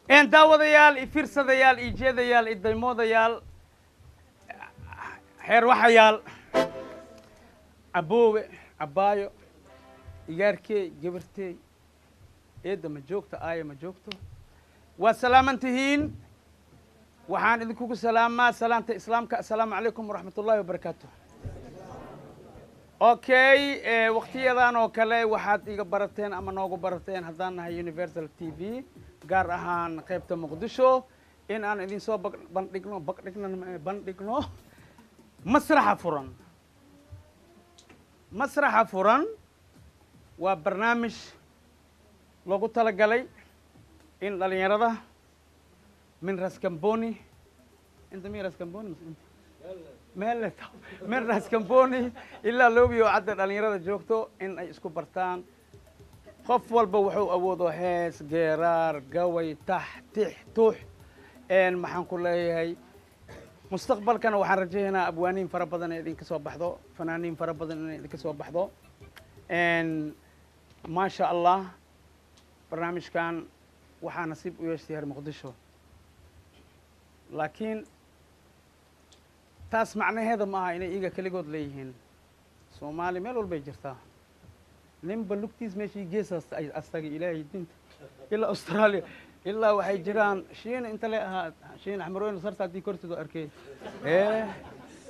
Daawadayaal, i fiirsadayaal, i jeedayaal, i daymoodayaal, xeer waxayaal, aboowe, abbaayo, igaarkeey, gabarteey, eedda ma joogto, aaya ma joogto, waa salaaman tihiin. Waxaan idinkugu salaamaa salaanta Islaamka. Assalaamu calaykum waraxmat ullahi wabarakaatu. Okay, waktiyadan oo kale waxaad iga barateen ama noogu barateen haddaan nahay Universal TV, gaar ahaan qaybta Muqdisho, in aan idin soo bandhigno, bagdhigno, bandhigno Masraxa Furan. Masraxa Furan waa barnaamij loogu talagalay in dhalinyarada min Raskamboni inta, min Raskamboni mise inta meel, min Raskamboni ilaa Loobiyo Cadda dhalinyarada joogto in ay isku bartaan. Qof walba wuxuu awoodo: hees, geeraar, gaway, tax, tix, tuux. Maxaan ku leeyahay, mustaqbalkana waxaan rajaynaynaa abwaaniin fara badan inay idinka soo baxdo, fanaaniin fara badan inay idinka soo baxdo, maasha Allah. Barnaamijkan waxaa nasiib u yeeshtay heer Muqdisho, laakiin taas macnaheeda ma aha inay iyaga keligood leeyihiin. Soomaali meel walbay jirtaa, ninba lugtiis meeshii geesaas ay astagay. Ilaahay dinta, ilaa Australia, ilaa waxay jiraan Shiina, inta le ahaa Shiina Xamarooyin sarta haddii kortooda arkay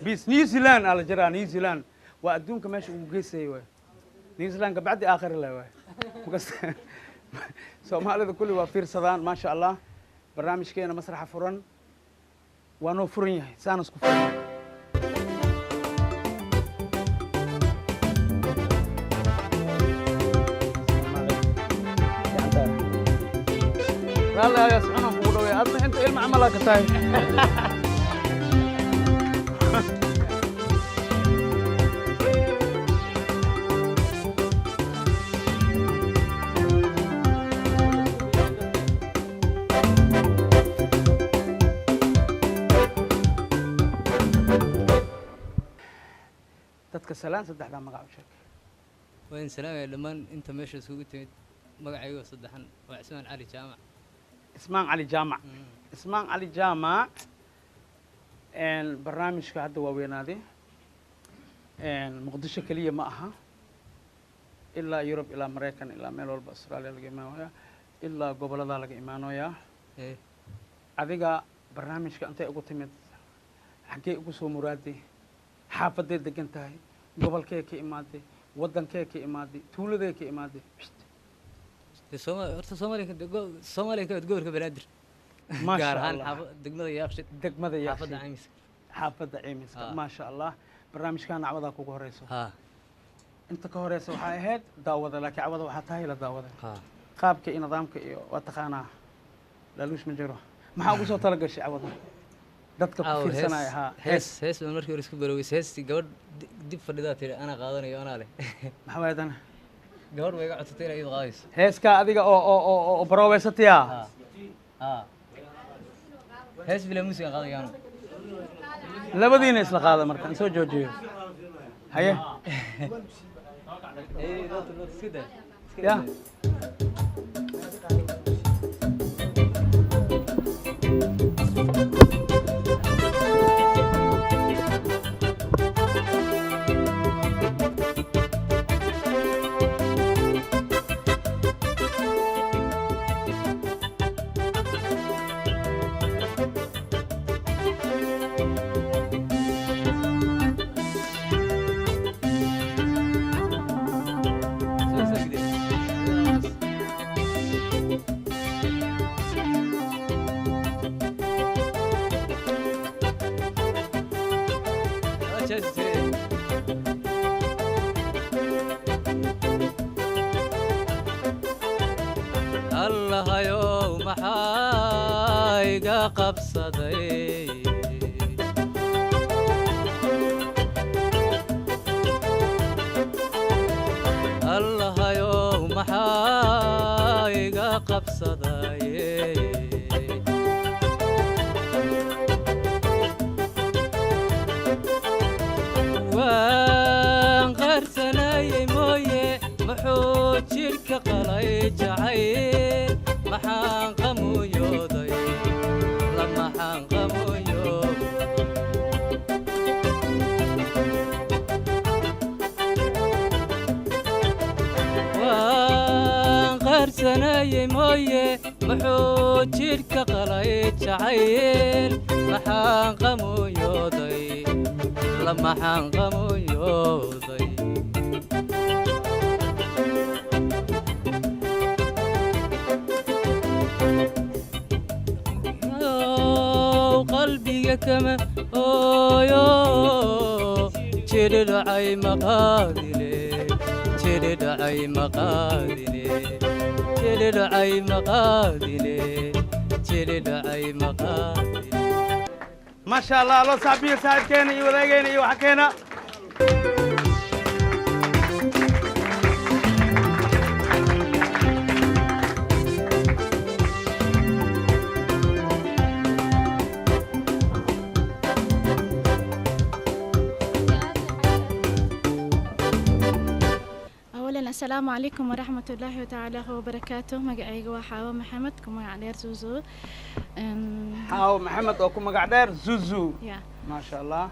bis New Zealand aa la jiraa. New Zealand waa adduunka meesha ugu geesayay waay. New Zealand kabacdi aakhiri le waay. Markas Soomaalida kulli waa fiirsadaan, maasha Allah. Barnaamijkeena Masraxa Furan waa noo furan yahay, saana isku furan yahay. Raalli ayaa soconaan kugu dhawaya, adna inta ilma camalaa ka tahay. Dadka salaan, saddexdaa magac u sheeg. Waa in salaamaya dhammaan inta meesha isugu timid. Magacayga saddexan waa Cismaan Cali Jaamac. Ismaan Cali Jaamac. Ismaan Cali Jaamac, barnaamijka hadda waa weynaaday. Muqdisho keliya ma aha, ilaa Yurub, ilaa Maraykan, ilaa meel walba, Australia laga imaanaya, ilaa gobolladaa laga imaanayaa. Adiga barnaamijka intay ugu timid, xaggee ugu soo muraaday, xaafadee degan tahay, gobolkee ka imaaday, waddankee ka imaaday, tuuladee ka imaaday? Dee horta Soomaaliya Soomaaliya ka mid, gobolka Banaadir. Maasha gaar ahaan Allah. Degmada Yaaqshid. Degmada xaafadda Yaaqshiid. Caymiska. Xaafadda Ceymiska. Maasha Allah. Barnaamijkan cawdaa kugu horeyso? Haa. Inta ka horeysa waxaa ahayd daawada, laakiin cawada waxaa tahay la daawada. Haa. Qaabka iyo nidaamka iyo waa taqaanaa, laaluush ma jiro. Maxaa ugu soo talagashay cawada dadka ku Caawa hees fiirsanaya? Haa. Hees baan markii hore isku baroweysay. Heestii gabadh dib fadhidaa tiri anaa qaadanayo, anaa leh. Maxaa waay adana? Gabadh way iga codsatay inay iyadu qaadayso. Heeskaa adiga oo baroweysatayaa? Haa, hees bila muusigan qaadaya anu. Labadiina isla qaada marka aan soo joojiyo. Haye. Ee, noota noota, iska daa, iska Ya. daa. Soo istaagdee. Ah, jees, jees. Allahayow, maxaa iga qabsaday? Allahayow, maxaa iga qabsaday? Waan qarsanayay mooye, muxuu jidhka qalay jacayl? Maxaan qamuuyooda? Jaranayay mooye, muxuu jidhka qalay jacayl? Maxaan qamuuyooday, lamaxaan qamuuyooday? Ow, qalbiga kama ooyo, jiridhacay maqaadile, jiridhacay maqaadile, jiridhacay maqaadile, jiridhacay maqaadile. Maasha Allah, loo saabiyo saaxiibkeena iyo wadaageyna iyo waxa keena. أولا السلام عليكم ورحمة الله تعالى وبركاته. Magacayga waa Xaawo Maxamed, ku magac dheer Zuzu. Xaawo Maxamed oo ku magac dheer Zuzu. Ya. Maasha Allah,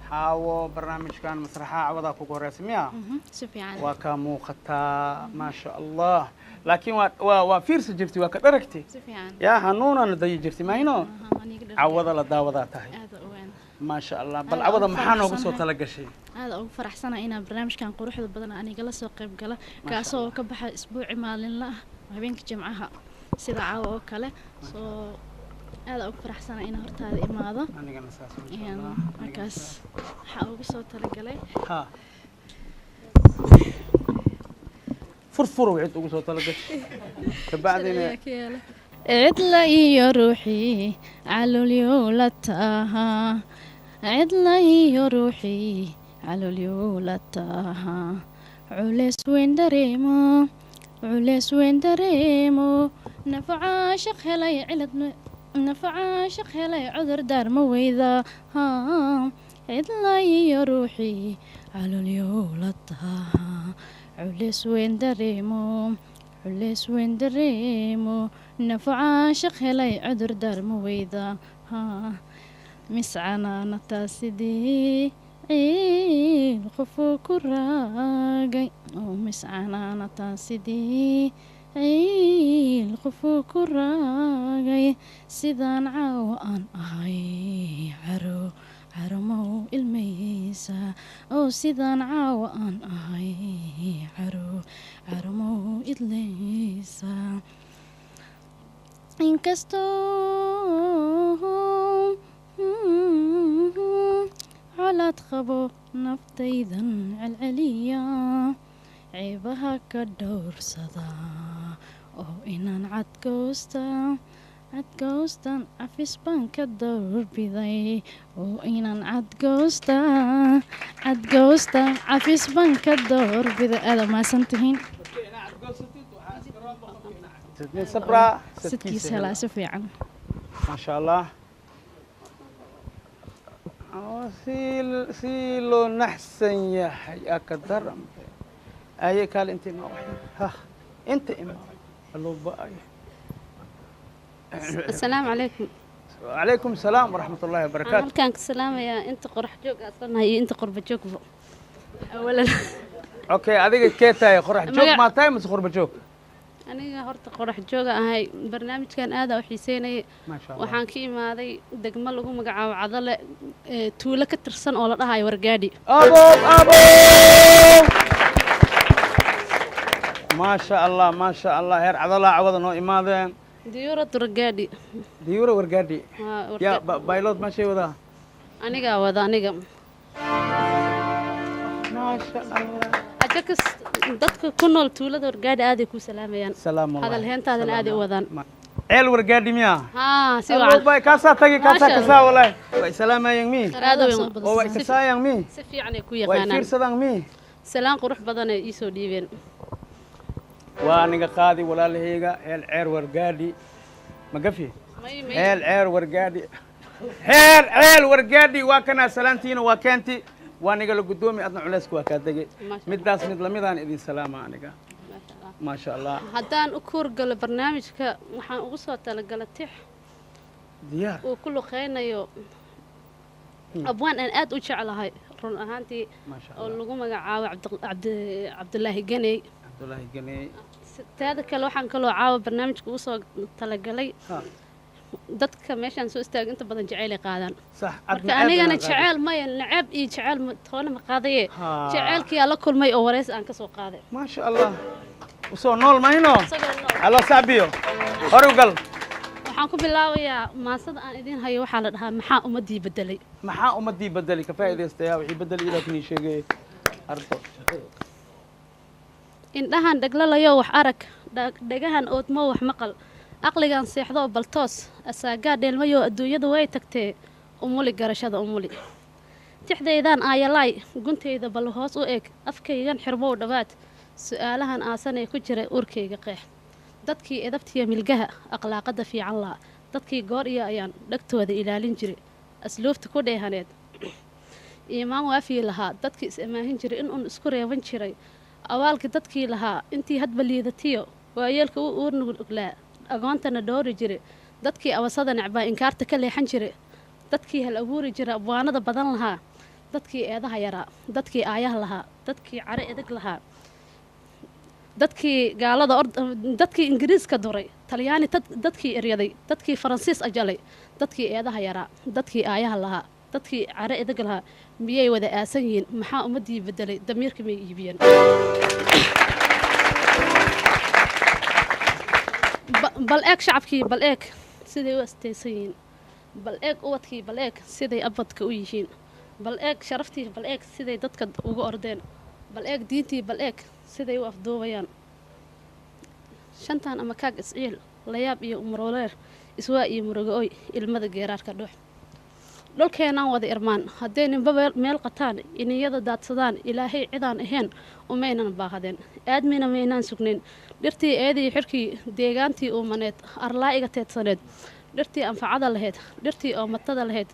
Xaawo, barnaamijkan masraxa cawadaa kugu horeysa miya? Si fiican. Waa kaa muuqataa, maasha Allah, laakiin waa fiirsa jirtay, waa ka dharagtay. Si fiican. Yaa hanuunana dayi jirtay mahino. Aha, aniga dharka. Cawada la daawadaa tahay. Aad u weyn. Maasha Allah, bal Aad cawada ugu maxaa noogu soo faraxsanahay. tala gashay? Aad ugu faraxsana inaan barnaamijkan quruxda badan anigala soo qayb gala, kaasoo ka baxa isbuuci maalinla ah, habeenka Jimcaha, sida caawa oo kale. Soo aad ugu faraxsana inaan hortaada imaado. Anigana saas, maasha Allah. Anigana Markaas saas. Waxaa ugu soo talagalay Ha, furfur wixid ugu soo tala gashay, kabacdina. Cidla iyo ruuxii calolyowla tahaa, cidla iyo ruuxii calolyowla tahaa, culeys weyn dareemo, culeys weyn dareemo, nafo caashiq helay cilad, nafo caashiq helay cudur daar ma weyda. Cidla iyo ruuxii calolyowla tahaa, culeys weyn dareemo, culeys weyn dareemo, nafo caashiq helay cudur daar ma weyda. Miscanaanataa sidii ciil qofuu ku raagay oo, miscanaanataa sidii ciil qofuu ku raagay, sidaan caawa aan ahay caro caromow ilmaysa oo, sidaan caawa aan ahay caro caromow idlaysa. Inkastoo colaad qabo naftaydan celceliya, ceebaha ka dhowrsada oo inaan cadgoosta cadgoostan cafis baan ka doorbiday, oo inaan cadgoosta cadgoosta cafis baan ka doorbiday. Aada mahadsan tihiin. Nin sabraa sidkiisa helaa, si fiican. Maasha Allah. Oo, si loo naxsan yahay aa ka daran. Aye, kaale, inta imaa wax yar. Ha, inta imaa aloo ba-ay. Asalaamu calaykum. Calaykum salaam waraxmat ullahi Waxaan wabarakaatu. halkaan ka salaamayaa inta qorax joog aasanahay iyo inta qurba joogba awalan. Okay, adiga kee tahay? Qorax joog maa tahay mise qurba joog? Aniga horta qorax jooga ahay. Barnaamijkan aada u xiiseynayay. Maasha Allah. Waxaan ka imaaday degmo lagu magacaabo Cadale, ee tuulo ka tirsan oo la dhahayo Wargaadhi. Abo abo, maasha Allah, maasha Allah, heer Cadalaa cawada noo imaadeen. Diyuurad Wargaadhi. Diyuura Wargaadhi. Haa, yaa baylod maashay wadaa? Anigaa wada aniga. Maasha Allah. Ajakas dadka ku nool tuulada Wargaadhi aaday kuu salaamayaan. Salaam wallahi. Hadal heentaadana aaday u wadaan. Ceel Wargaadhi miya? Haa, si Abo wacan. Bay kaasaa tagi kaasaa. Maasha. Kasaa wallahi way salaamayaan mi. Aad u weyn. Oo way kasaayaan mi. Si fiican ay ku way yaqaanaan. Fiirsadaan mi. Salaan qurux badan ay ii soo dhiibeen. Waa niga qaadi walaalahayga heel ceer Wargaadhi ma gafi. May may. Heel ceer Wargaadhi, heer ceel Wargaadhi, waa kanaa salaantiina, waa keenti, waa nigala guddoomi, adna culayska waa kaa degay. Maasha Allah. Middaas mid lamidaan idin salaama aniga. Maasha Allah. Maasha Allah. Haddaan u kuurgalo barnaamijka, waxaan ugu soo talagalay tix Diyaar. uu ku luqeynayo abwaan aan aad u jeclahay run ahaantii Maasha oo Allah. lagu magacaabo Cabdulaahi Ganey. Cabdullaahi Ganey. Taada kale, waxaan kaloo caawa barnaamijka ugu soo talagalay dadka meeshaan soo istaaga inta badan jaceylay qaadaan. Marka anigana jeceyl maya, naceeb iyo jeceyl toona ma qaadaye. Jeceylkiyaa la kulmay oo wareysi aan ka soo qaaday. Maasha Allah, usoo nool mayno. Isagoo nool. Allo sacbiyo, hore u gal. Waxaan ku bilaabayaa maasada aan idiin hayo, waxaa la dhahaa "Maxaa ummaddii bedelay?" Maxaa ummadii bedeli? Ka faa'iidaystaya wixii bedeli ilaa kunii sheegay ardo. Indhahan dhaglalayo wax arag, dhagahan oodmo wax maqal, aqligan seexdo baltoos, asaagaa dheelmayo adduunyadu way tagtee, umuli garashada umuli, tixdaydaan aayalaay guntayda bal hoos u eg, afkaygan xirmow dhowaad, su-aalahan aasanee ku jira uurkayga qeex. Dadkii edabtiya milgaha akhlaaqada fiican lahaa, dadkii goor iyo ayaan dhegtooda ilaalin jiray, asluubta ku dheehaneed, iimaan waafii lahaa, dadkii is amaahin jiray, in uun isku reeban jiray, awaalka dadkii lahaa, intii hadba liidatiyo waayeelka u uurnuglaa, agoontana dhoori jiray, dadkii awasada necbaa inkaarta ka leexan jiray, dadkii hal abuuri jiray, abwaanada badan lahaa, dadkii eedaha yaraa, dadkii aayaha lahaa, dadkii care edeg lahaa, dadkii gaalada dadkii Ingiriiska duray, Talyaani dadkii eryaday, dadkii Faransiis ajalay, dadkii eedaha yaraa, dadkii aayaha lahaa, dadkii care edeg lahaa, miyay wada aasan yihiin? Maxaa ummaddii bedelay? Damiirka may iibiyeen? Bal eeg shacabkii, bal eeg siday u asteysan yihiin, bal eeg ubadkii, bal eeg siday abadka u yihiin, bal eeg sharaftii, bal eeg siday dadka uga ordeen, bal eeg diintii, bal eeg siday u afduubayaan. Shantan ama kaag isciil, layaab iyo umroleer, iswaa iyo murugo-oy, ilmada geeraarka dhuux. Dhulkeenaan wada irmaan hadday ninba meel qataan, iniyada daadsadaan, Ilaahay cidaan ahayn umaynan baahadeen, aadmina maynaan sugnayn. Dhirtii eedii xidhkii, deegaantii uumaneed, arlaa'iga teedsaneed, dhirtii anfacada lahayd, dhirtii oomatada lahayd,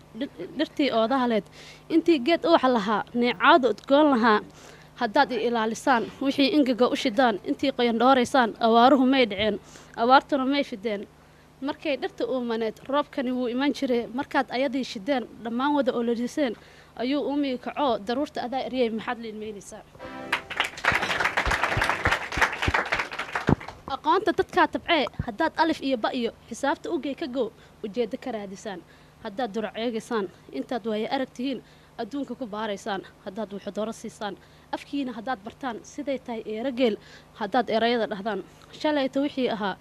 dhirtii oodaha lahayd, intii geed uwax lahaa, neecaadu udgoon lahaa, haddaad i ilaalisaan, wixii ingaga u shidaan, intii qoyan dhooraysaan, awaaruhu may dhaceen, abaartuna may fideen. Markay dhirta uumaneed roobkani wuu iman jiray. Markaad ayadii shideen, dhammaan wada ololiseen, ayuu uumigi kacoo daruurta adaa eryay. Maxaad la ilmeynaysaa? Aqoonta dadkaa tabcee haddaad alif iyo ba iyo xisaabta ugey ka gow ujeeddo ka raadisaan, haddaad durac eegaysaan, intaad waaye arag tihiin adduunka ku baaraysaan, haddaad wuxudooro siisaan, afkiina haddaad bartaan, siday tahay eerogeel haddaad erayada dhahdaan, shalayta wixii ahaa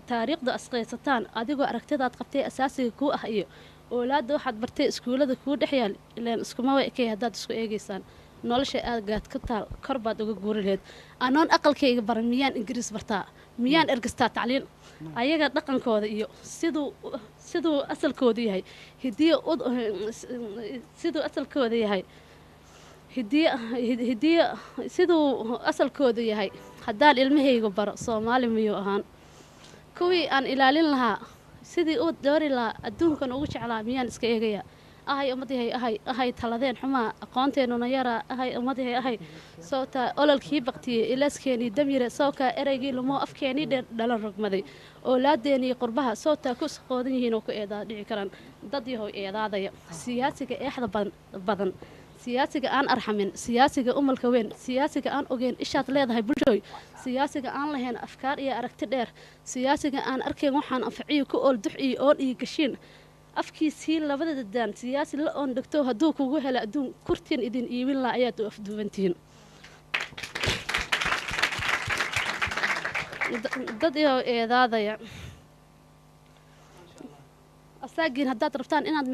taariikhda asqaysataan, adigoo aragtidaad qabtay asaasiga kuu ah iyo oolaadda waxaad bartay iskuullada kuu dhex yaal, ilaan iskumaba ekay haddaad isku eegaysaan, nolosha aagaad ku taal kor baad uga guuri lahayd. Anoon aqalkayga baran miyaan Ingiriis bartaa? Miyaan ergastaa tacliin? Ayaga dhaqankooda iyo siduu asalkoodu yahay hidiyo, siduu asalkooda yahay hidiyo, hidiyo siduu asalkoodu yahay haddaan ilmahayga baro, Soomaali miyuu ahaan? Kuwii aan ilaalin lahaa, sidii u doori lahaa, adduunkan ugu jeclaa, miyaan iska eegayaa? Ahay ummadihay, ahay, ahay taladeen xumaa, aqoonteennuna yaraa, ahay ummadihay, ahay sawtaa ololkii baktiyey, ilaaskeenii damyire, sawkaa ereygii lumoo, afkeenii dhalan rogmaday, oolaadeenii qurbaha sawtaa ku saqoodan yihiin oo ku eedaa dhici karaan. Dad yahow eedaadaya, siyaasiga eexda badan, siyaasiga aan arxamin, siyaasiga umalka weyn, siyaasiga aan ogeyn ishaad leedahay bulshooy, siyaasiga aan lahayn afkaar iyo aragti dheer, siyaasiga aan arkayn waxaan anfaciyo ku ool dux iyo oon iyo gashiin, afkiisii labada dadaan, siyaasi la oon dhegto hadduu kugu helo adduun, kurtiin idin iibin laha ayaad u afduubantihiin. Dad iyo eedaadaya asaagiin haddaad rabtaan inaad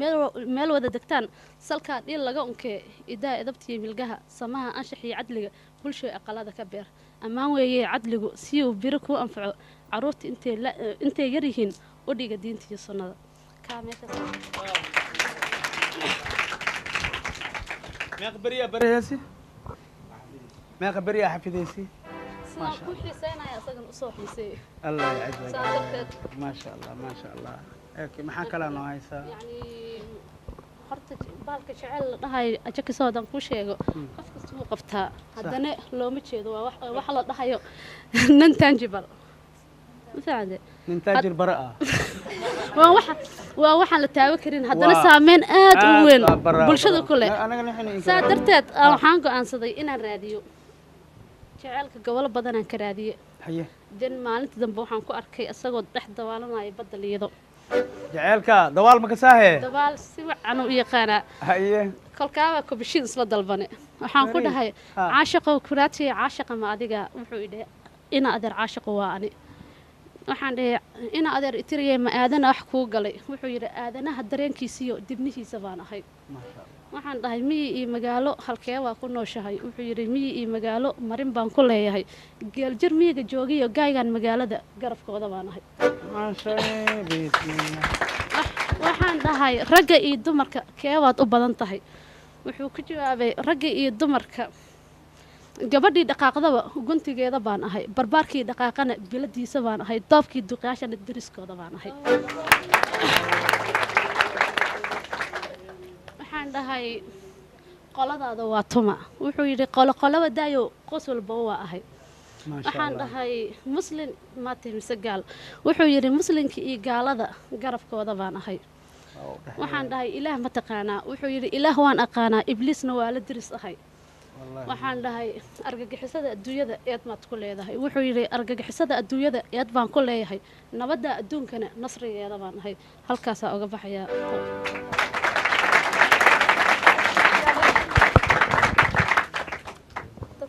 meel wada degtaan, salkaa dhiil laga unkee, idaa edabtiyo milgaha, samaha anshax iyo cadliga, bulshoy aqalada ka beer. Ammaan weeyee cadligu si uu biri kuu anfaco. Carruurta intay yar yihiin u dhiga diinta iyo sunnada. Kaa meeshaas. Meeqa beriyaa baraheysi? Meeqa beriyaa xafidaysi? Sidaan ku xiiseynaya isagan usoo xiiseeyay. Allah yacizak. Saa darteed. Maasha Allah, maasha Allah. Okay, maxaa kalaa noo haysaa? Yani horta baalka jecel la dhahayo ajakisoo haddaan kuu sheego, qof kasta wuu qabtaa, haddana looma jeedo. Waa wax la dhahayo non tangible, ma fahamte? Nin taajir bara ah. Waa waxaan la taaban karin, haddana saameyn aad u weyn aad bulshada ku leh. Anaga nixin. Saa darteed waxaan go'aansaday inaan raadiyo jaceylka. Gobolo badanaan ka raadiye. Haye. Den maalinta dambe waxaan ku arkay isagoo dhex dabaalanaya badda Liido. Jaceylka dawaal ma ka saahe? Dabaal si wacan u yaqaanaa. Haye. Kolkaabaa kubishiin isla dalbane, waxaan ku dhahay, "Caashaqow kuraatiya, caashaqa ma adiga?" Wuxuu idhahay, "Ina adeer, caashaqo waa ani." Waxaan dhahay, "Ina adeer itiriyay, ma aadana wax kuu galay?" Wuxuu yidhi, "Aadanaha dareenkiisiyo dibnihiisa baan ahay." Maasha Allah. Waxaan dhahay, "Miyi iyo magaalo halkee waa ku nooshahay?" Wuxuu yidhi, "Miyi iyo magaalo marin baan ku leeyahay, geeljir miyiga joogiyo gaaygan magaalada garabkooda baan ahay." Maasha bismillah. Waxaan dhahay, "Ragga iyo dumarka kee waad u badan tahay?" Wuxuu ku jawaabay, "Ragga iyo dumarka gabadhii dhaqaaqdaba guntigeeda baan ahay, barbaarkii dhaqaaqana biladiisa baan ahay, doobkii duqyaashana deriskooda baan ahay." Waxaan dhahay, "Qoladaada waa tuma?" Wuxuu yidhi, "Qolo qolaba daayo, qos walba waa ahay." Maasha Waxaan Allah. dhahay, "Muslin maatay mise gaal?" Wuxuu yidhi, "Muslinka iyo gaalada garabkooda baan ahay." Waa u dhexeeya. Waxaan dhahay, "Ilaah ma taqaanaa?" Wuxuu yidhi, "Ilaah waan aqaanaa, ibliisna waa la diris ahay." Wallahi. Waxaan dhahay, "Argagixisada adduunyada eed maad ku leedahay?" Wuxuu yidhi, "Argagixisada adduunyada eed baan ku leeyahay, nabadda adduunkana nasrigeeda baan ahay." Halkaasaa oga baxayaa.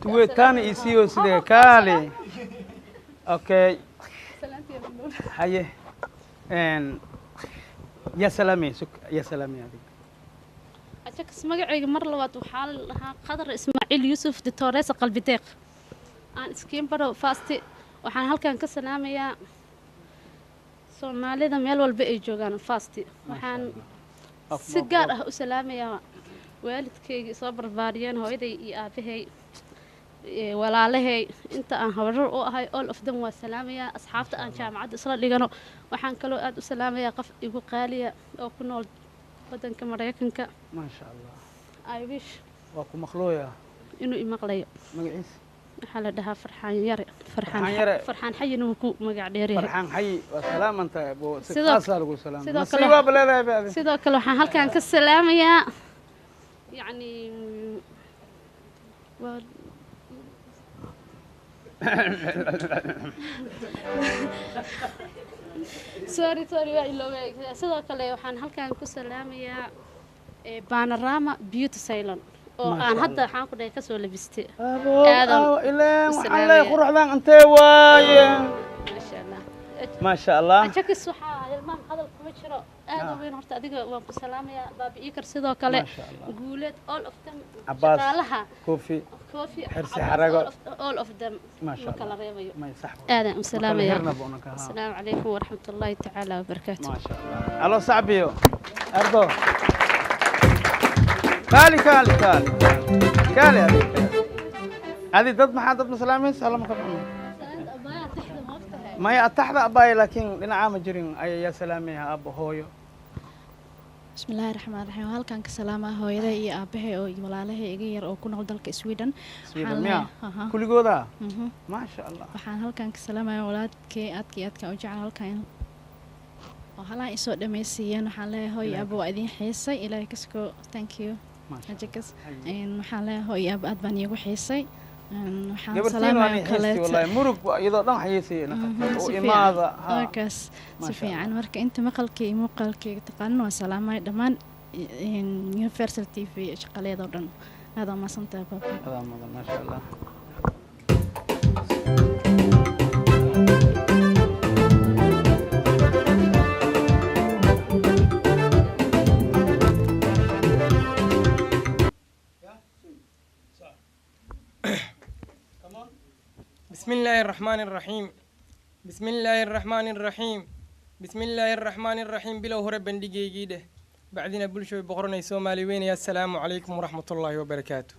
Tuwe tani isiyo sidee kaale. Okay, haye. Ya salaamay suk, ya salaamay adiga. Ajax, magacayga mar labaad waxaa la dhahaa Qadar Ismaaciil Yuusuf, Ditooreysa Qalbideeq. Aan iskiin baro fasti. Waxaan halkan ka salaamayaa Soomaalida meel walba ay joogaan. Fasti waxaan si gaar ah u salaamayaa waalidkaygii soo barbaariyeen, hooyaday iyo aabahay, walaalahay, inta aan habarar u ahay, all of them waa salaamayaa. Asxaabta aan jaamacadda isla dhigano. Waxaan kaloo aada u salaamayaa qof igu qaaliya oo ku nool waddanka Maraykanka. Maasha Allah. I wish Waa ku maqlooya. inuu imaqlayo. Magaciisa? Waxaa la dhahaa Farxaan Yare, Farxaan. Farxaan Yare. Farxaan Xayina wuu ku magac dheeryahay. Farxaan Xayi, waa salaamanta bo si khaasaa lagu salaamay. Sidoo nasiib kale- waa baleedahay ba adiga. Sidoo kale waxaan halkan ka salaamayaa, yacni, waa sorry, sorry, waa iloobay. Sidoo kale waxaan halkan ku salaamayaa Panorama Beauty Salon oo Maasha aan hadda Allah. waxaan ku dhahay kasoo labistay. Abo, Aadan aawo, ileen u waxaan salaamaya. leeyahay quruxdan intee waaye? Maasha Allah. Maasha Allah. Ajakis, waxaa ilmahan hadal kuma jiro aad u weyn. Horta adiga waan ku salaamayaa, Baabi Iikar sidoo kale. Maasha Allah. Guuleed, all of them. Cabaas. Shaqaalaha. Kofi. Kofi. Xirsi. Cabaas, Xarago. all of them. Maasha Ma kala Allah. reebayo. May sax. Aadaan u Ma kala salaamayaa. hirna buu ka. Asalaamu calaykum waraxmat ullaahi tacaala wabarakaatu. Maasha Allah. Alo sacbiyo ardo, kaali kaali kaali kaali, adiga kaali adi dad maxaa dad ma salaamaysa alla ma ka cuno maya ataxda abaay, laakiin dhinacaa ma jirin ayaa salaamaya aabbo, hooyo. Bismillaahi raxmaan raxiim. Halkan ka salaamaa hooyaday iyo aabahay oo iyo walaalahay iga yar oo ku nool dalka Sweden. Sweden Waxaan miya? Aha. Kuligooda? Mhm. Maasha Allah. Waxaan halkan ka salaamayaa walaalkay aadka iyo aadka u jecel halkan oo halaan isoo dhammaysiiyeen. Waxaan leeyahay, hooyo, Ilaahay aabo, waa idiin xiisay. Ilaahay kasko, thank you. Maasha Allah. Ajakas. Haye. Waxaan leeyahay, hooyo, aabo, aad baan iigu xiisay. Waxaan Gabartiin waan salaamayaa xiisti kaleeto. Wallahi murug waa iyadoo dhan xiisay Mhm, u si imaada fiican. ha. Markaas si Maasha fiican. Marka inta maqalkay iyo muuqaalkayga taqaanin waa salaamay dhammaan Universal TV shaqaleeda oo dhan. Aad waa mahadsantahay, baaba. Adaa mudan, maasha Allah. بسم الله الرحمن الرحيم، بسم الله الرحمن الرحيم، بسم الله الرحمن الرحيم. Bilow hore bandhigaygii dheh, bacdina bulshoy boqoranay Soomaali weynaya, assalaamu calaykum waraxmatullaahi wabarakaatu.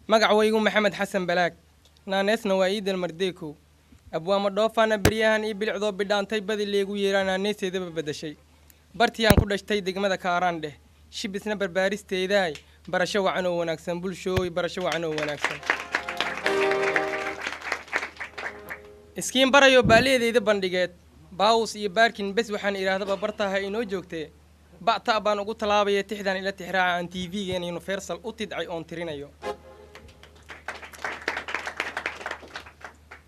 Magac waygu Maxamed Xasan Balaag, naaneesna waa Iidal Mardeekow. Abwaamo dhoofaana beryahan ii bilicdoo bidhaantay badi leegu yeeraa, naaneeseedaba bedashay. Bartiyaan ku dhashtay degmada Kaaraan dheh, shibisna barbaaristeedaay. Barasho wacan oo wanaagsan, bulshooy, barasho wacan oo wanaagsan. Iskiin barayo baaliyadeeda bandhigeed, baawus iyo baarkin bes waxaan idhaahdaba bartaha inoo joogtee. Ba'ta baan ugu tallaabaya tixdan ila tixraaca aan TV-geena Universal u tidcay oon tirinayo.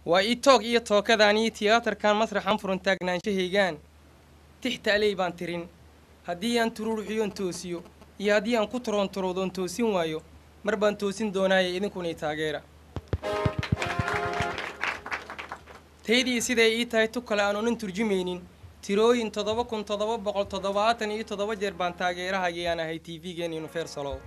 Waa ii toog iyo tookadaan iyo tiyaatarkan masraxan furan taagnaanshahaygaan tixta aley baan tirin. Haddii aan tururuxiyoon toosiyo iyo haddii aan ku turoonturoodoon toosin waayo, mar baan toosin doonaaye, idinkuna i taageera. Taydii siday ii tahay tu kale aanunan turjumaynin. Tirooyin 7777 jeer baan taageerahagii aan ahay TV-geen Universalow.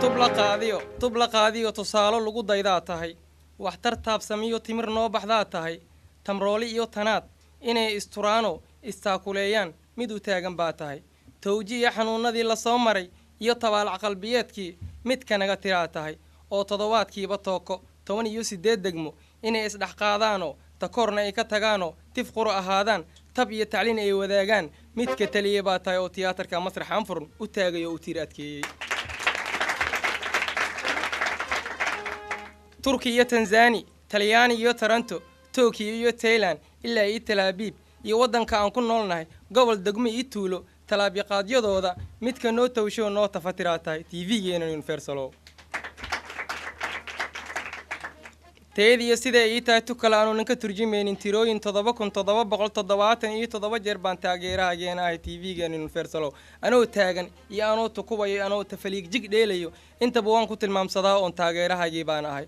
Tub la qaadiyo, tub la qaadiyo, tusaalo lagu daydaa tahay, waxtar taabsamiyo timir noo baxdaa tahay, tamrooli iyo tanaad inay isturaano istaakuleeyaan mid u taagan baa tahay, tawji iyo xanuunadii la soo maray iyo tabaalac qalbiyeedkii midka naga tiraa tahay, oo toddobaadkiiba tooko 18 degmo inay isdhex qaadaanoo takoorna ay ka tagaanoo tif quro ahaadaan, tab iyo tacliin ay wadaagaan midka taliya baa tahay, oo tiyaatarka masraxaan furan u taagay oo u tiir adkeeyey. Turki iyo Tanzani, Talyaani iyo Toronto, Tokiyo iyo Tailand, ilaa iyo Talaabiib iyo waddanka aan ku noolnahay gobol, degmo iyo tuulo talaabiqaadyadooda midka noo tawshoo noo tafatiraa tahay TV-geena Universalow. Tayadiiyo siday ii tahay tu kale aanunan ka turjumaynin. Tirooyin 7777 jeer baan taageerahageena ahay TV-geena Universalow. Anoo taagan iyo anoo tukubayo, anoo tafaliig jig dheelayo, intaba waan ku tilmaamsadaa oon taageerahagii baan ahay.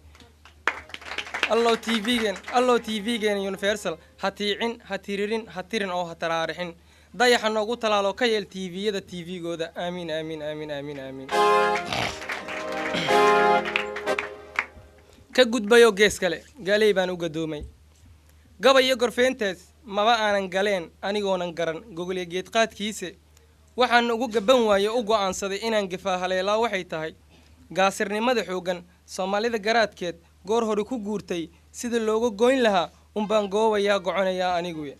Allow TV-geen, allow TV-geen Universal ha tiicin, ha tiririn, ha tirin oo ha taraarixin, dayaxa noogu talaalo, ka yeel TV-yada TV-gooda. Aamiin, aamiin, aamiin, aamiin, aamiin. Ka gudbayo gees kale, gaaley baan u gadoomay. Gabay iyo gorfeyntees maba aanan galeen anigoonan garan gogolyo geedqaadkiise. Waxaan ugu gaban waaye u go'aansaday inaan gafaa haleelaa waxay tahay gaasirnimada xooggan Soomaalida garaadkeed goor hore ku guurtay sida looga goyn lahaa unbaan goobayaa goconayaa aniguye.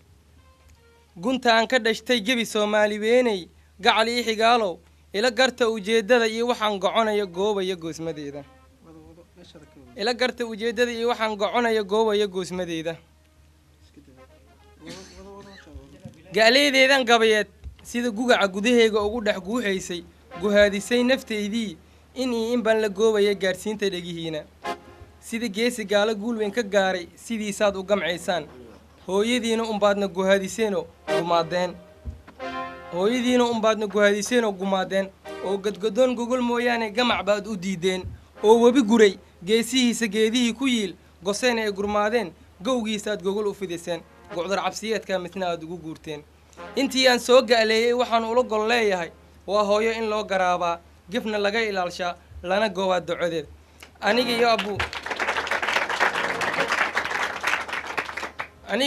Gunta aan ka dhashtay gebi Soomaali weeney, gacal ii xigaalow, ila garta ujeeddada iyo waxaan goconaya goobaya goosmadeeda. Ila garta ujeeddada iyo waxaan goconaya goobaya goosmadeeda. Ga'leydeedan gabayeed sida gugaca gudaheyga ugu dhex guuxaysay, guhaadisay naftaydii in iyo in baan la goobaya gaadhsiinta dhegihiina. Sida geesi gaalo guulweyn ka gaaray sidiisaad u gamcaysaan, hooyadiina unbaadna guhaadiseenoo gumaadeen, hooyadiina unbaadna guhaadiseenoo gumaadeen, oo gadgadoon gogol mooyaane gamac baad u diideen, oo webi guray geesihiisa geedihii ku yiil goseen ay gurmaadeen gowgiisaad gogol u fidiseen, gocdar cabsiyeedkaa midna aad ugu guurteen. Intii aan soo ga'leeyey waxaan ula gol leeyahay waa hooyo in loo garaabaa, gefna laga ilaalshaa, lana goobaa docodeed. Aniga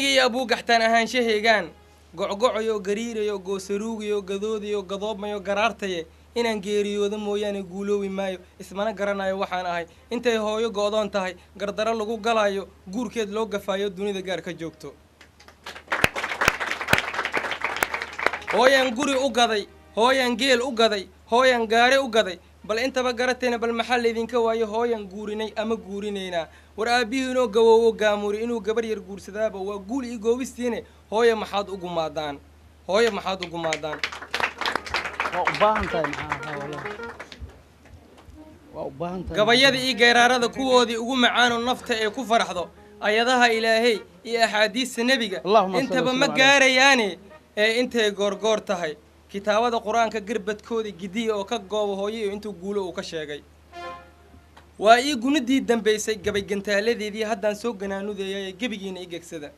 iyo abuu gaxtaan ahaanshahaygaan gocgocayo, gariirayo, goosaruugayo, gadoodayo, gadoobmayo, garaartaye inaan geeriyoodo mooyaane guuloobi maayo, ismana garanayo waxaan ahay intay hooyo go'doon tahay, gardaro lagu galaayo, guurkeed loo gafaayo, dunida gaar ka joogto. Hooyaan guri u gaday, hooyaan geel u gaday, hooyaan gaari u gaday, bal intaba garateena, bal maxaa laydinka waayo hooyaan guurinay ama guurinaynaa? War aabbihiinoo gawoowo gaamuri inuu gabar yar guursadaaba waa guul iyo goobistiine. Hooyo maxaad ugu maadaan? Hooyo maxaad ugu maadaan? Waa u baahan tahay, maxaa wallahi waa u baahan tahay. Gabayada iyo geeraarada kuwoodii ugu macaano nafta ee ku faraxdo, ayadaha Ilaahay iyo axaadiista nebiga Allahumma salli intaba ma wa sallim gaarayaane ee intay goorgoor tahay kitaabada Qur-aanka garbadkooda gidiya oo ka gooba hooyo iyo intuu guulo uu ka sheegay. Waa ii gunidii dambaysay gabay gantaaladeedii haddaan soo ganaanudeeyay gebigiina i gegsada.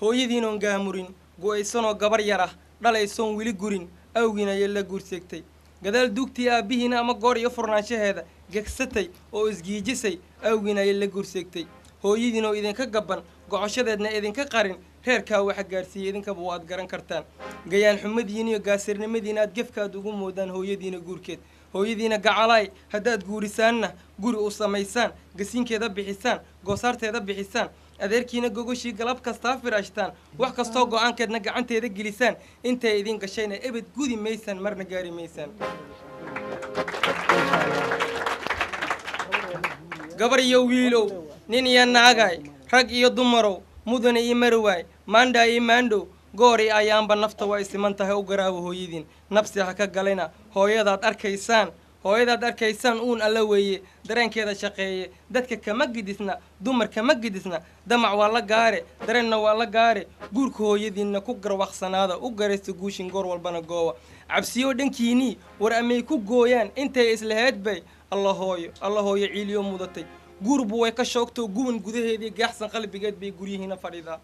Hooyadiinoon gaamurin, go'aysanoo gabar yar ah dhalaysoon weli gurin awgiina ayay la guurseegtay, gadaal duugtii aabbihiina ama goor iyo furnaanshaheeda gegsatay oo isgiijisay awgiina ayay la guurseegtay. Hooyadiinoo idinka gabban, gocoshadeedna idinka qarin, reerkaa waxa gaarsiiyey idinkaba waad garan kartaan. Gayaan xumadiina iyo gaasirnimadiina aad gefkaad ugu moodaan hooyadiina guurkeed. Hooyadiina gacalaay haddaad guurisaanna, guri u samaysaan, gasiinkeeda bixisaan, goosaarteeda bixisaan, adeerkiina gogoshii galab kastaa firaashtaan, wax kastoo go-aankeedna gacanteeda gelisaan, intay idin gashayna ebed gudi maysaan, marna gaari maysaan. Gabar iyo wiilow, nin iyo naagaay, rag iyo dumarow, mudane iyo marwaay, maandhaa iyo maandhow, goor iyo ayaanba nafta waa isiman tahay. U garaabo hooyadiin, nabsi ha ka galayna hooyadaad arkaysaan. Hooyadaad arkaysaan uun alla weeye, dareenkeeda shaqeeye. Dadka kama gidisna, dumar kama gidisna. Damac waa la gaare, dareenna waa la gaare. Guurka hooyadiinna ku garwaqsanaada, u garaysta guushin goor walbana goowa. Cabsiyo dhankiinii war amay ku gooyaan intay islaheed bay. Alla hooyo, alla hooyo, ciiliyo mudatay guurbu way ka shoogtoo guban gudaheedii gaaxsan qalbigeed bay guryihiina fadhidaa,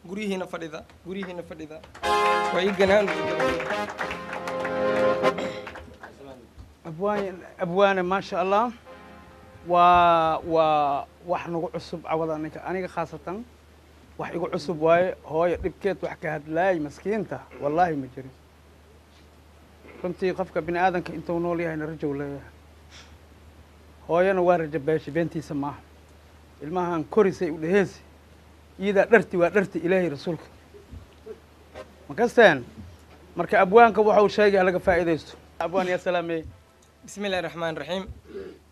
guryihiina fadhidaa, guryihiina fadhidaa. Waa ii ganaan. Abwaan, abwaane, maasha Allah, waa wax nagu cusub cawada. Aniga khaasatan wax igu cusub waaye. Hooyo dhibkeed wax ka hadlaayay, maskiinta, wallaahi ma jirin. Runtii qofka bini aadanka intuu nool yahayna rajow leeyahay. Hooyana waa rajo beesha, beentiisa maaha. Ilmahan korisay u dheheesi iyadaa dharti waa dharti Ilaahay rasuulka makasteen. Marka abwaanka waxau sheegay halaga faa'iidaysto. Abwaan, yaa salaamey. Bismi illahi raxmaan raxiim.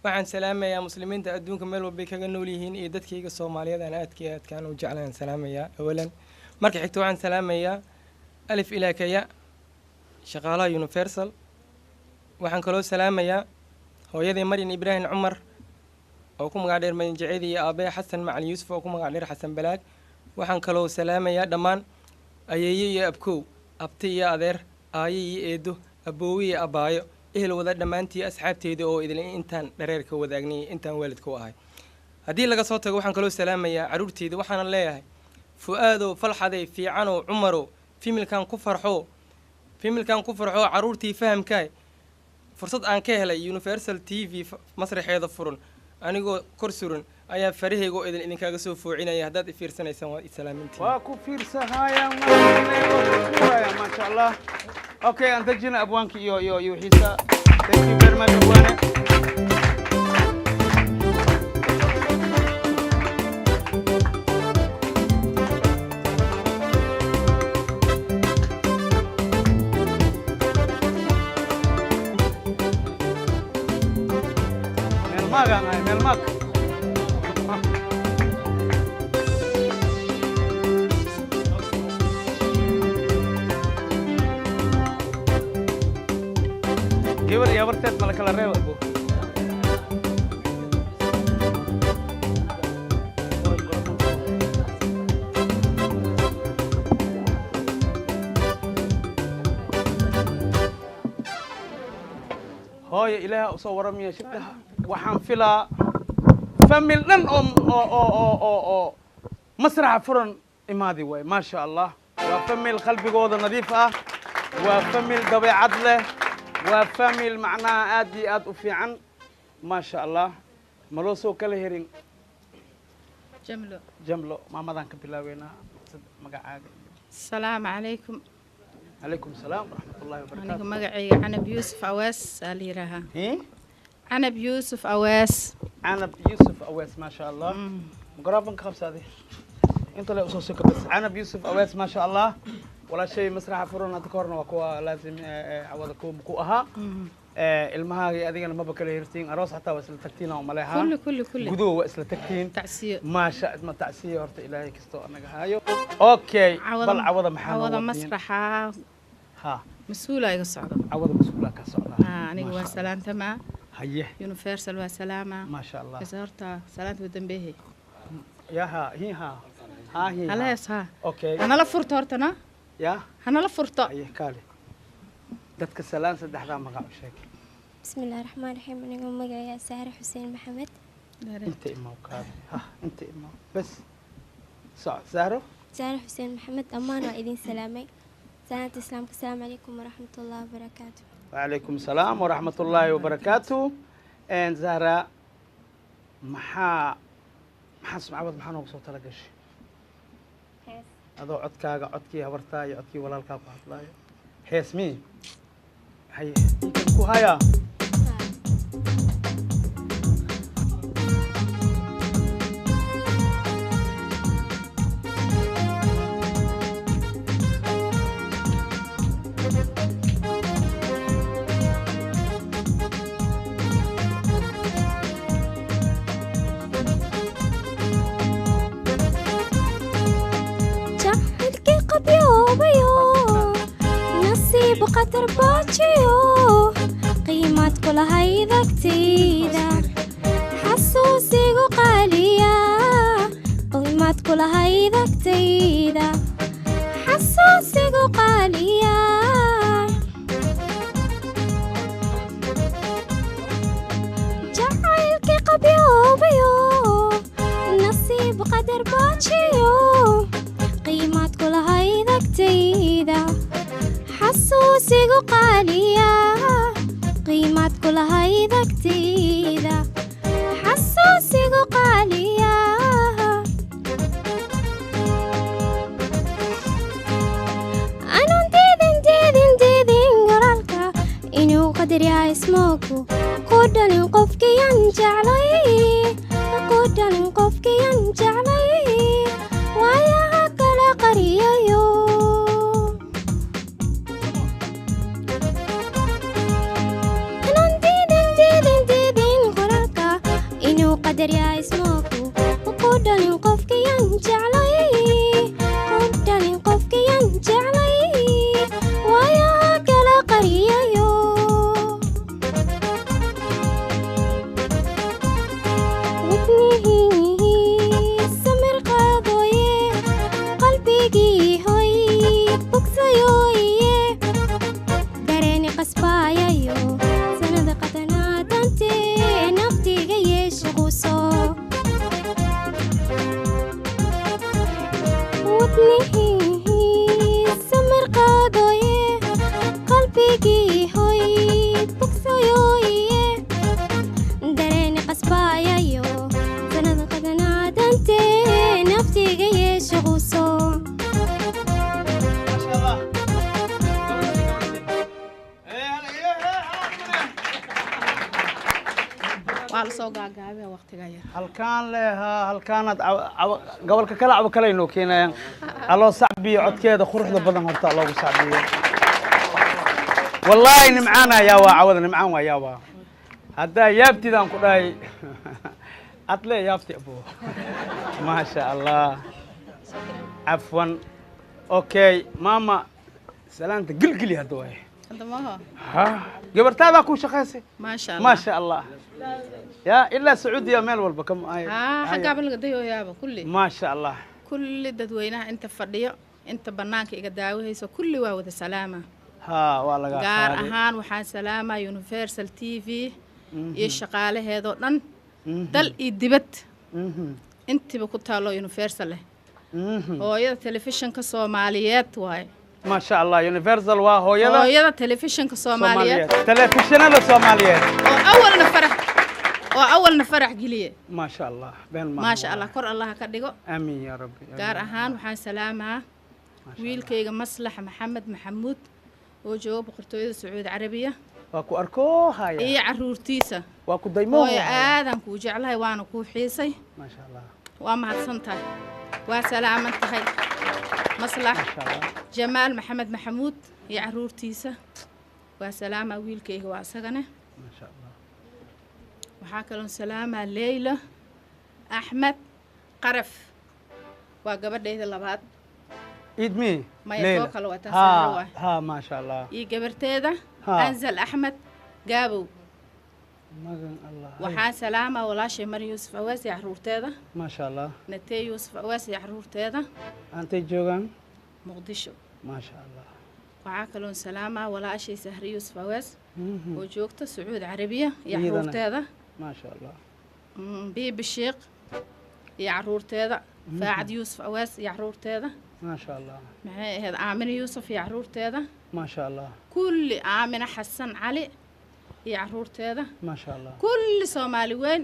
Waxaan salaamayaa muslimiinta adduunka meel walbay kaga nool yihiin iyo dadkayga Soomaaliyeed aan aadka iyo aadkaan u jeclaan salaamayaa awalan. Marka xigta waxaan salaamayaa alif ilaa kaya shaqaalaha Universal. Waxaan kaloo salaamayaa hooyaday Maryan Ibraahim Cumar oo ku magac dheer Maryan Jaceedi iyo aabee Xasan Macalin Yuusuf oo ku magac dheer Xasan Balaag. Waxaan kaloo salaamayaa dhammaan ayeeyo iyo abkow, abti iyo adeer, aayo iyo eedo, aboowe iyo abaayo, ehel wada dhammaantii, asxaabteyda oo idin intaan dhareerka wadaagnay, intaan waalidka u ahay. Haddii laga soo tago, waxaan kaloo salaamayaa carruurteyda. Waxaana leeyahay: Fu-aadow, Falxaday, Fiicanow, Cumarow, fimilkan ku farxo, fimilkan ku farxo, carruurtii fahamkaay. Fursad aan ka helay Universal TV masraxeeda furan anigoo kor suran ayaa farahayga oo idin idinkaaga soo foocinaya. Haddaad i fiirsanaysaan, waa isalaamintiin. Waa ku fiirsahayaan, waa maasha Allah. Okay, aan dejina abwaanki iyo wixiisa. Thank you very much, abwaane. Meel maagaan ahay, meel maag. Gabar iyo habarteed ma la kala reebo, abo? Hooyo Ilaaha usoo waramaya shibdhaha. Waxaan filaa famil dhan oo masraxa furan imaadi waay. Maasha Allah, waa famil qalbigooda nadiif ah, waa famil dabeecad leh, waa famil macnaha aad iyo aad u fiican. Maasha Allah, ma loo soo kala herin. Jamlo. Jamlo, maamadan ka bilaabeynaa. Magacaaga? Asalaamu calaykum. Calaykum salaam waraxmat ullahi aniga wabarakaatu. Magacayga Canab Yuusuf Awees aa la yidhaahaa. Hii? Canab Yuusuf Awees. Canab Yuusuf Awees, maasha Allah. Microphone ka qabsaade, inta le usoo soka bas. Canab Yuusuf Awees, maasha Allah. Walaashay masraxa furan hadda ka horna waa kuwa laazim cawada ku ahaa. Ilmahaaga iyo adigana maba kala hirtiin. Aroos xataa waa isla tagtiin oo maleha. Kulli, kulli, kulli. Guduhu waa isla tagtiin. Tacsiyo. Maasha ma tacsiyo horta Ilaahay kastoo anaga haayo. Okay, bal cawada maxaa noo cawada wadtiin? Masraxa ha mas-uula iga socdo. Cawada mas-uulaa ka socdaa. Aniga waa Maasha Allah. salaantamaa. Haye. Universal waa salaama. Maasha Allah. Bas horta salaanta u dambeehe. Yaha hi ha ha hi ha. Halees ha. Okay. Hanala furto horta no. Ya. Hanala furto. Haye, kaale dadka salaan, saddexdaa magac u sheeg. بسم الله الرحمن الرحيم. أنا مقعي سارة حسين محمد. Inta imaw, kaale ha, inta imaw bas, soc Saaro. سارة حسين محمد أمان وإذن سلامي سلامة الإسلام. السلام عليكم ورحمة الله وبركاته. وعليكم السلام ورحمة الله وبركاته. And Zahra, maxaa sumcabad maxaa noogu soo tala gashay adoo codkaaga, codkii habartaa iyo codkii walaalkaa ku hadlaayo? Hees mi haye ikan ku hayaa. Jacaylkii qabyoobayo nasiib qatar baajiyo qiimaad kulahayd. Agtayda xasuusigu qaaliya, qiimaad kulahayd agtayda, xasuusigu qaaliya. Jacaylkii qabyoobayo, nasiib qadar baajiyo, qiimaad kulahayd agtayda, xasuusigu qaaliya, qiimaad kulahayd agtayda, xasuusigu qaaliya. Anaan diidin, diidin, diidin qoraalka inuu qadar yahay ismoogu, ku dhalin qofkiyan jeclay, ku dhalin qofkiyan jeclay, waayaha kala qariyayo. Anaan diidin, diidin, diidin qoraalka inuu qadar yahay ismoogu, ku dhalin qofkiyan jeclay, ku dhalin qofkiyan jeclay, waayaha kala qariyayo. Wadnihii samir qaadoye, qalbigii hoy bogsayoye, dareeni qasbaayayo, sanada qadanaadante naftiga yeesha quso. Wadnihii samir qaadoye, qalbigii hoy bogsayoye, dareeni qasbaayayo, sanada qadanaadante naftiga yeesha quso. ما شاء الله. إيه هلا، إيه، إيه، هلا. Waa lasoo gaagaabaya waqtiga yar. Halkaan leehaa, halkaanaad gobolka kale cabo kale inoo keenayaan. Aloo sacbiyo codkeeda quruxda badan, horta loogu sacbiyo. Wallaahi nimcaana yaa waa cawada, nimcaan waa yaa waa haddaa yaabtidaan ku dhahay adle yaabti abo. Maasha Allah. Cafwan, okay maama, salaanta gilgili hadda waay. Hadda maho. Ha, gabartaadaa ku shaqaysay. Maasha Allah. Maasha Allah, ya ilaa Sacuudiya meel walba kama ay. Haa, xaggaaba laga dayoyaaba kulli. Maasha Allah. Kulli dadweynaha inta fadhiyo, inta bannaanka iga daawahayso, kulli waa wada salaama. Ha, waa laga gaar qaaday. Ahaan waxaan salaamaa Universal TV iyo shaqaalaheedoo dhan, dal iyo dibad, intiiba ku taalo Universal leh. Hooyada telefishinka Soomaaliyeed waaye. Maasha Allah, Universal waa hooyada. Hooyada telefishinka Soomaaliyeed. Telefishinada Soomaaliyeed. Oo awalna farax geliye. Maasha Allah, been maaha. Maasha Allah, kor Allah ka dhigo. Aamin yaa rabbi, aamin. Gaar ahaan waxaan salaamaa wiilkayga Maslax Maxamed Maxamuud oo jooga Boqortooyada Sacuudi Carabiya. Waa ku arkoo haya. Iyo caruurtiisa. Waa ku daymo. Hooyo, aadan kuu jeclahay, waana kuu xiisay. Maasha Allah. Waa mahadsan tahay, waa salaaman tahay Maslax. Maasha Allah. Jamaal Maxamed Maxamuud iyo caruurtiisa waa salaamaa, wiilkayga waa isagane. Maasha Allah. Waxaa kaloo salaamaa Leyla Axmed Qaraf, waa gabadhayda labaad. Iid mi. Maya, Leyla. too kale waa tan. Ha. Sahro waay. Ha, maasha Allah. Iyo gabarteeda Anzal Axmed Gaabow. Magan Allah. Waxaa salaamaa walaashay Mari Yuusuf Awaas iyo caruurteeda. Maasha Allah. Natee Yuusuf Awaas iyo caruurteeda. Antay joogaan? Muqdisho. Maasha Allah. Waxaa kaloo salaamaa walaashay Sahri Yuusuf Awaas oo joogta Sacuudi Carabiya iyo Iyadana. caruurteeda. Maasha Allah. Biibi Sheekh iyo caruurteeda, Faacad Yuusuf Awaas iyo caruurteeda. Maasha Allah. Maxay ahayd, Aamina Yuusuf iyo caruurteeda. Maasha Allah. Kulli Aamina Xasan Cali iyo caruurteeda. Maasha Allah. Kulli Soomaali weyn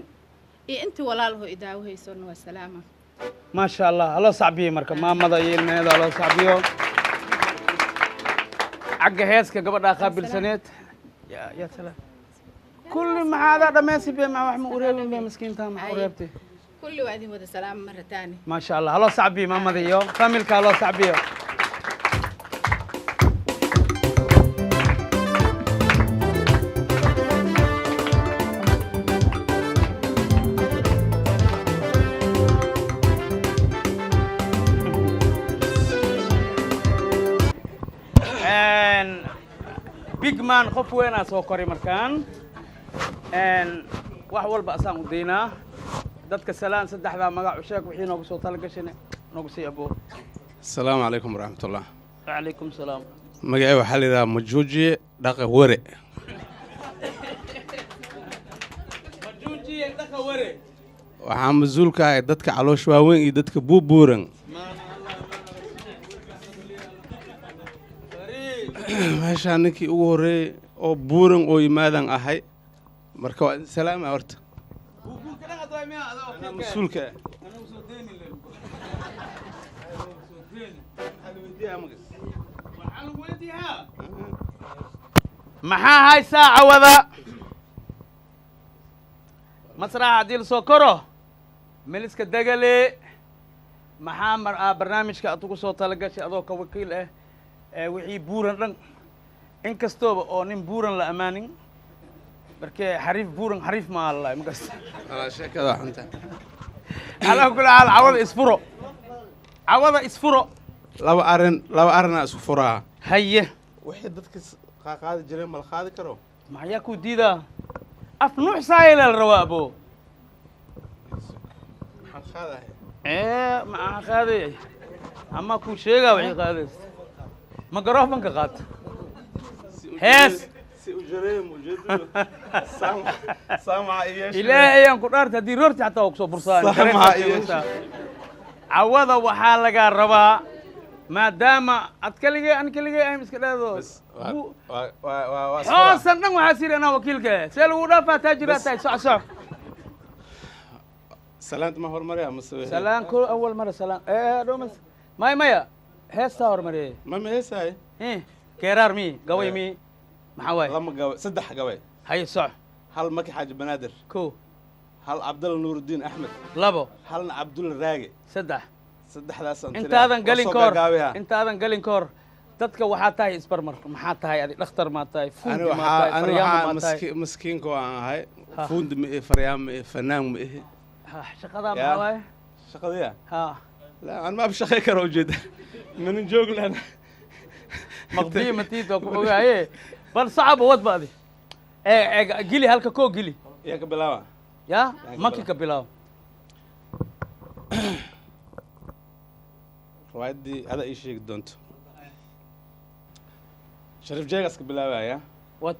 iyo intii walaalahoo idaawahaysona waa salaama. Maasha Allah, haloo sacbiyo marka maamada iyo ilmaheeda, haloo sacbiyo. Xagga heeska gabadhaa qaabilsaneed. Ya ya salaam, kulli maxaadaa dhammaysi be, ma wax ma ureebin be, miskiinta maxaa ureebtay? Kulli waa idin wada salaama marataani. Maasha Allah, haloo sacbiyo maamada iyo familka, haloo sacbiyo. Big man, qof weynaa soo koray markaan. Wax walba asaan u daynaa dadka salaan saddexdaa magac u sheeg wixii noogu soo talagashana noogu sii aboo. Asalaamu calaykum waraxmatullah. Wacalaykum salaam. Magacay waxaa la yidhahaa Majuujiye Dhaqa Were. Majuujiye Dhaqa Were. Waxaa mas-uul ka ahay dadka caloosha waaweyn iyo dadka buubuuran. Meeshaan ninkii ugu horreeyey oo buuran oo yimaadan ahay, marka waa idin salaama horta. Anaa mas-uulka ah. Maxaa haysaa cawada masraxa haddii lasoo koro meliska degale? Maxaa mar aa barnaamijka aad ugu soo talagashay adoo ka wakiil ah ee wixii buuran dhan, in kastooba oo nin buuran la ammaanin, markee xariif buuran xariif maa lalahay makasta. Walaa sheekada xunta. Calaa kulli xaal, cawada isfuro, cawada isfuro. Laba arrin, laba arrinaa isku furaa. Haye. Wixii dadka qaadi jireen ma la qaadi karo? Maxayaa kuu diidaa? Af nuux saayela la rabaa abo. Maxaan qaadahay? Ee, maxaa qaaday ama kuu sheegaa wixii qaadaysa? Microfonka qaata hees. Si ujareem ujeedadu saamaca iyo Ilaahay ayaan ku dhaartay, haddii roorti xataa waa kusoo bursaan. Saamaca iyo Cawada waxaa lagaa rabaa maadaama ad kaligee an kaligee ahayn iska dhaado xoosan dhan, waxaa siri anaa wakiilka eh, see lagu dhaafaa? Taajiraa tahay, soc soc. Salaanta ma hormaraya mase? Salaan ko awal mara salaan ee dhomas maya maya, heestaa hormariyay. Ma heesahay? Keeraar mi gabay mi maxaa waaye? Lama gabay, saddex gabay. Haye, soc. Hal Maki Xaaji Banaadir. Ko. Hal Cabdalla Nuurudiin Axmed. Labo. Halna Cabdulla Raage. Saddex. Saddexdaasaan. Intaadan galin ka hor, intaadan galin ka hor, dadka waxaa tahay isbarmar. Maxaa tahay adi? Dhakhtar maa tahay? Ani fuundi maa waxaa tahay? ani Faryaamo waxaa maa tahay? Miskiinka oo aan ahay. Ha. Fuundi ma ihi, faryaamo ma ihi, fanaan ma ihi. Ha, shaqadaa Ya. maxaa waaye? Shaqadaya? Ha. La, aan ma abshaqay karo, ujeeda manin joog lana. Maqdiyi matiid waa ku ogaaye, bal sacaba wadba adi ee ee gili halka koo gili. Yaa ka bilaaba? Ya. Yaa ka Maki ka bilaaba. Riwaayaddii adaa ii sheegi doonto, Shariif Jeegas ka bilaabaya. Wat.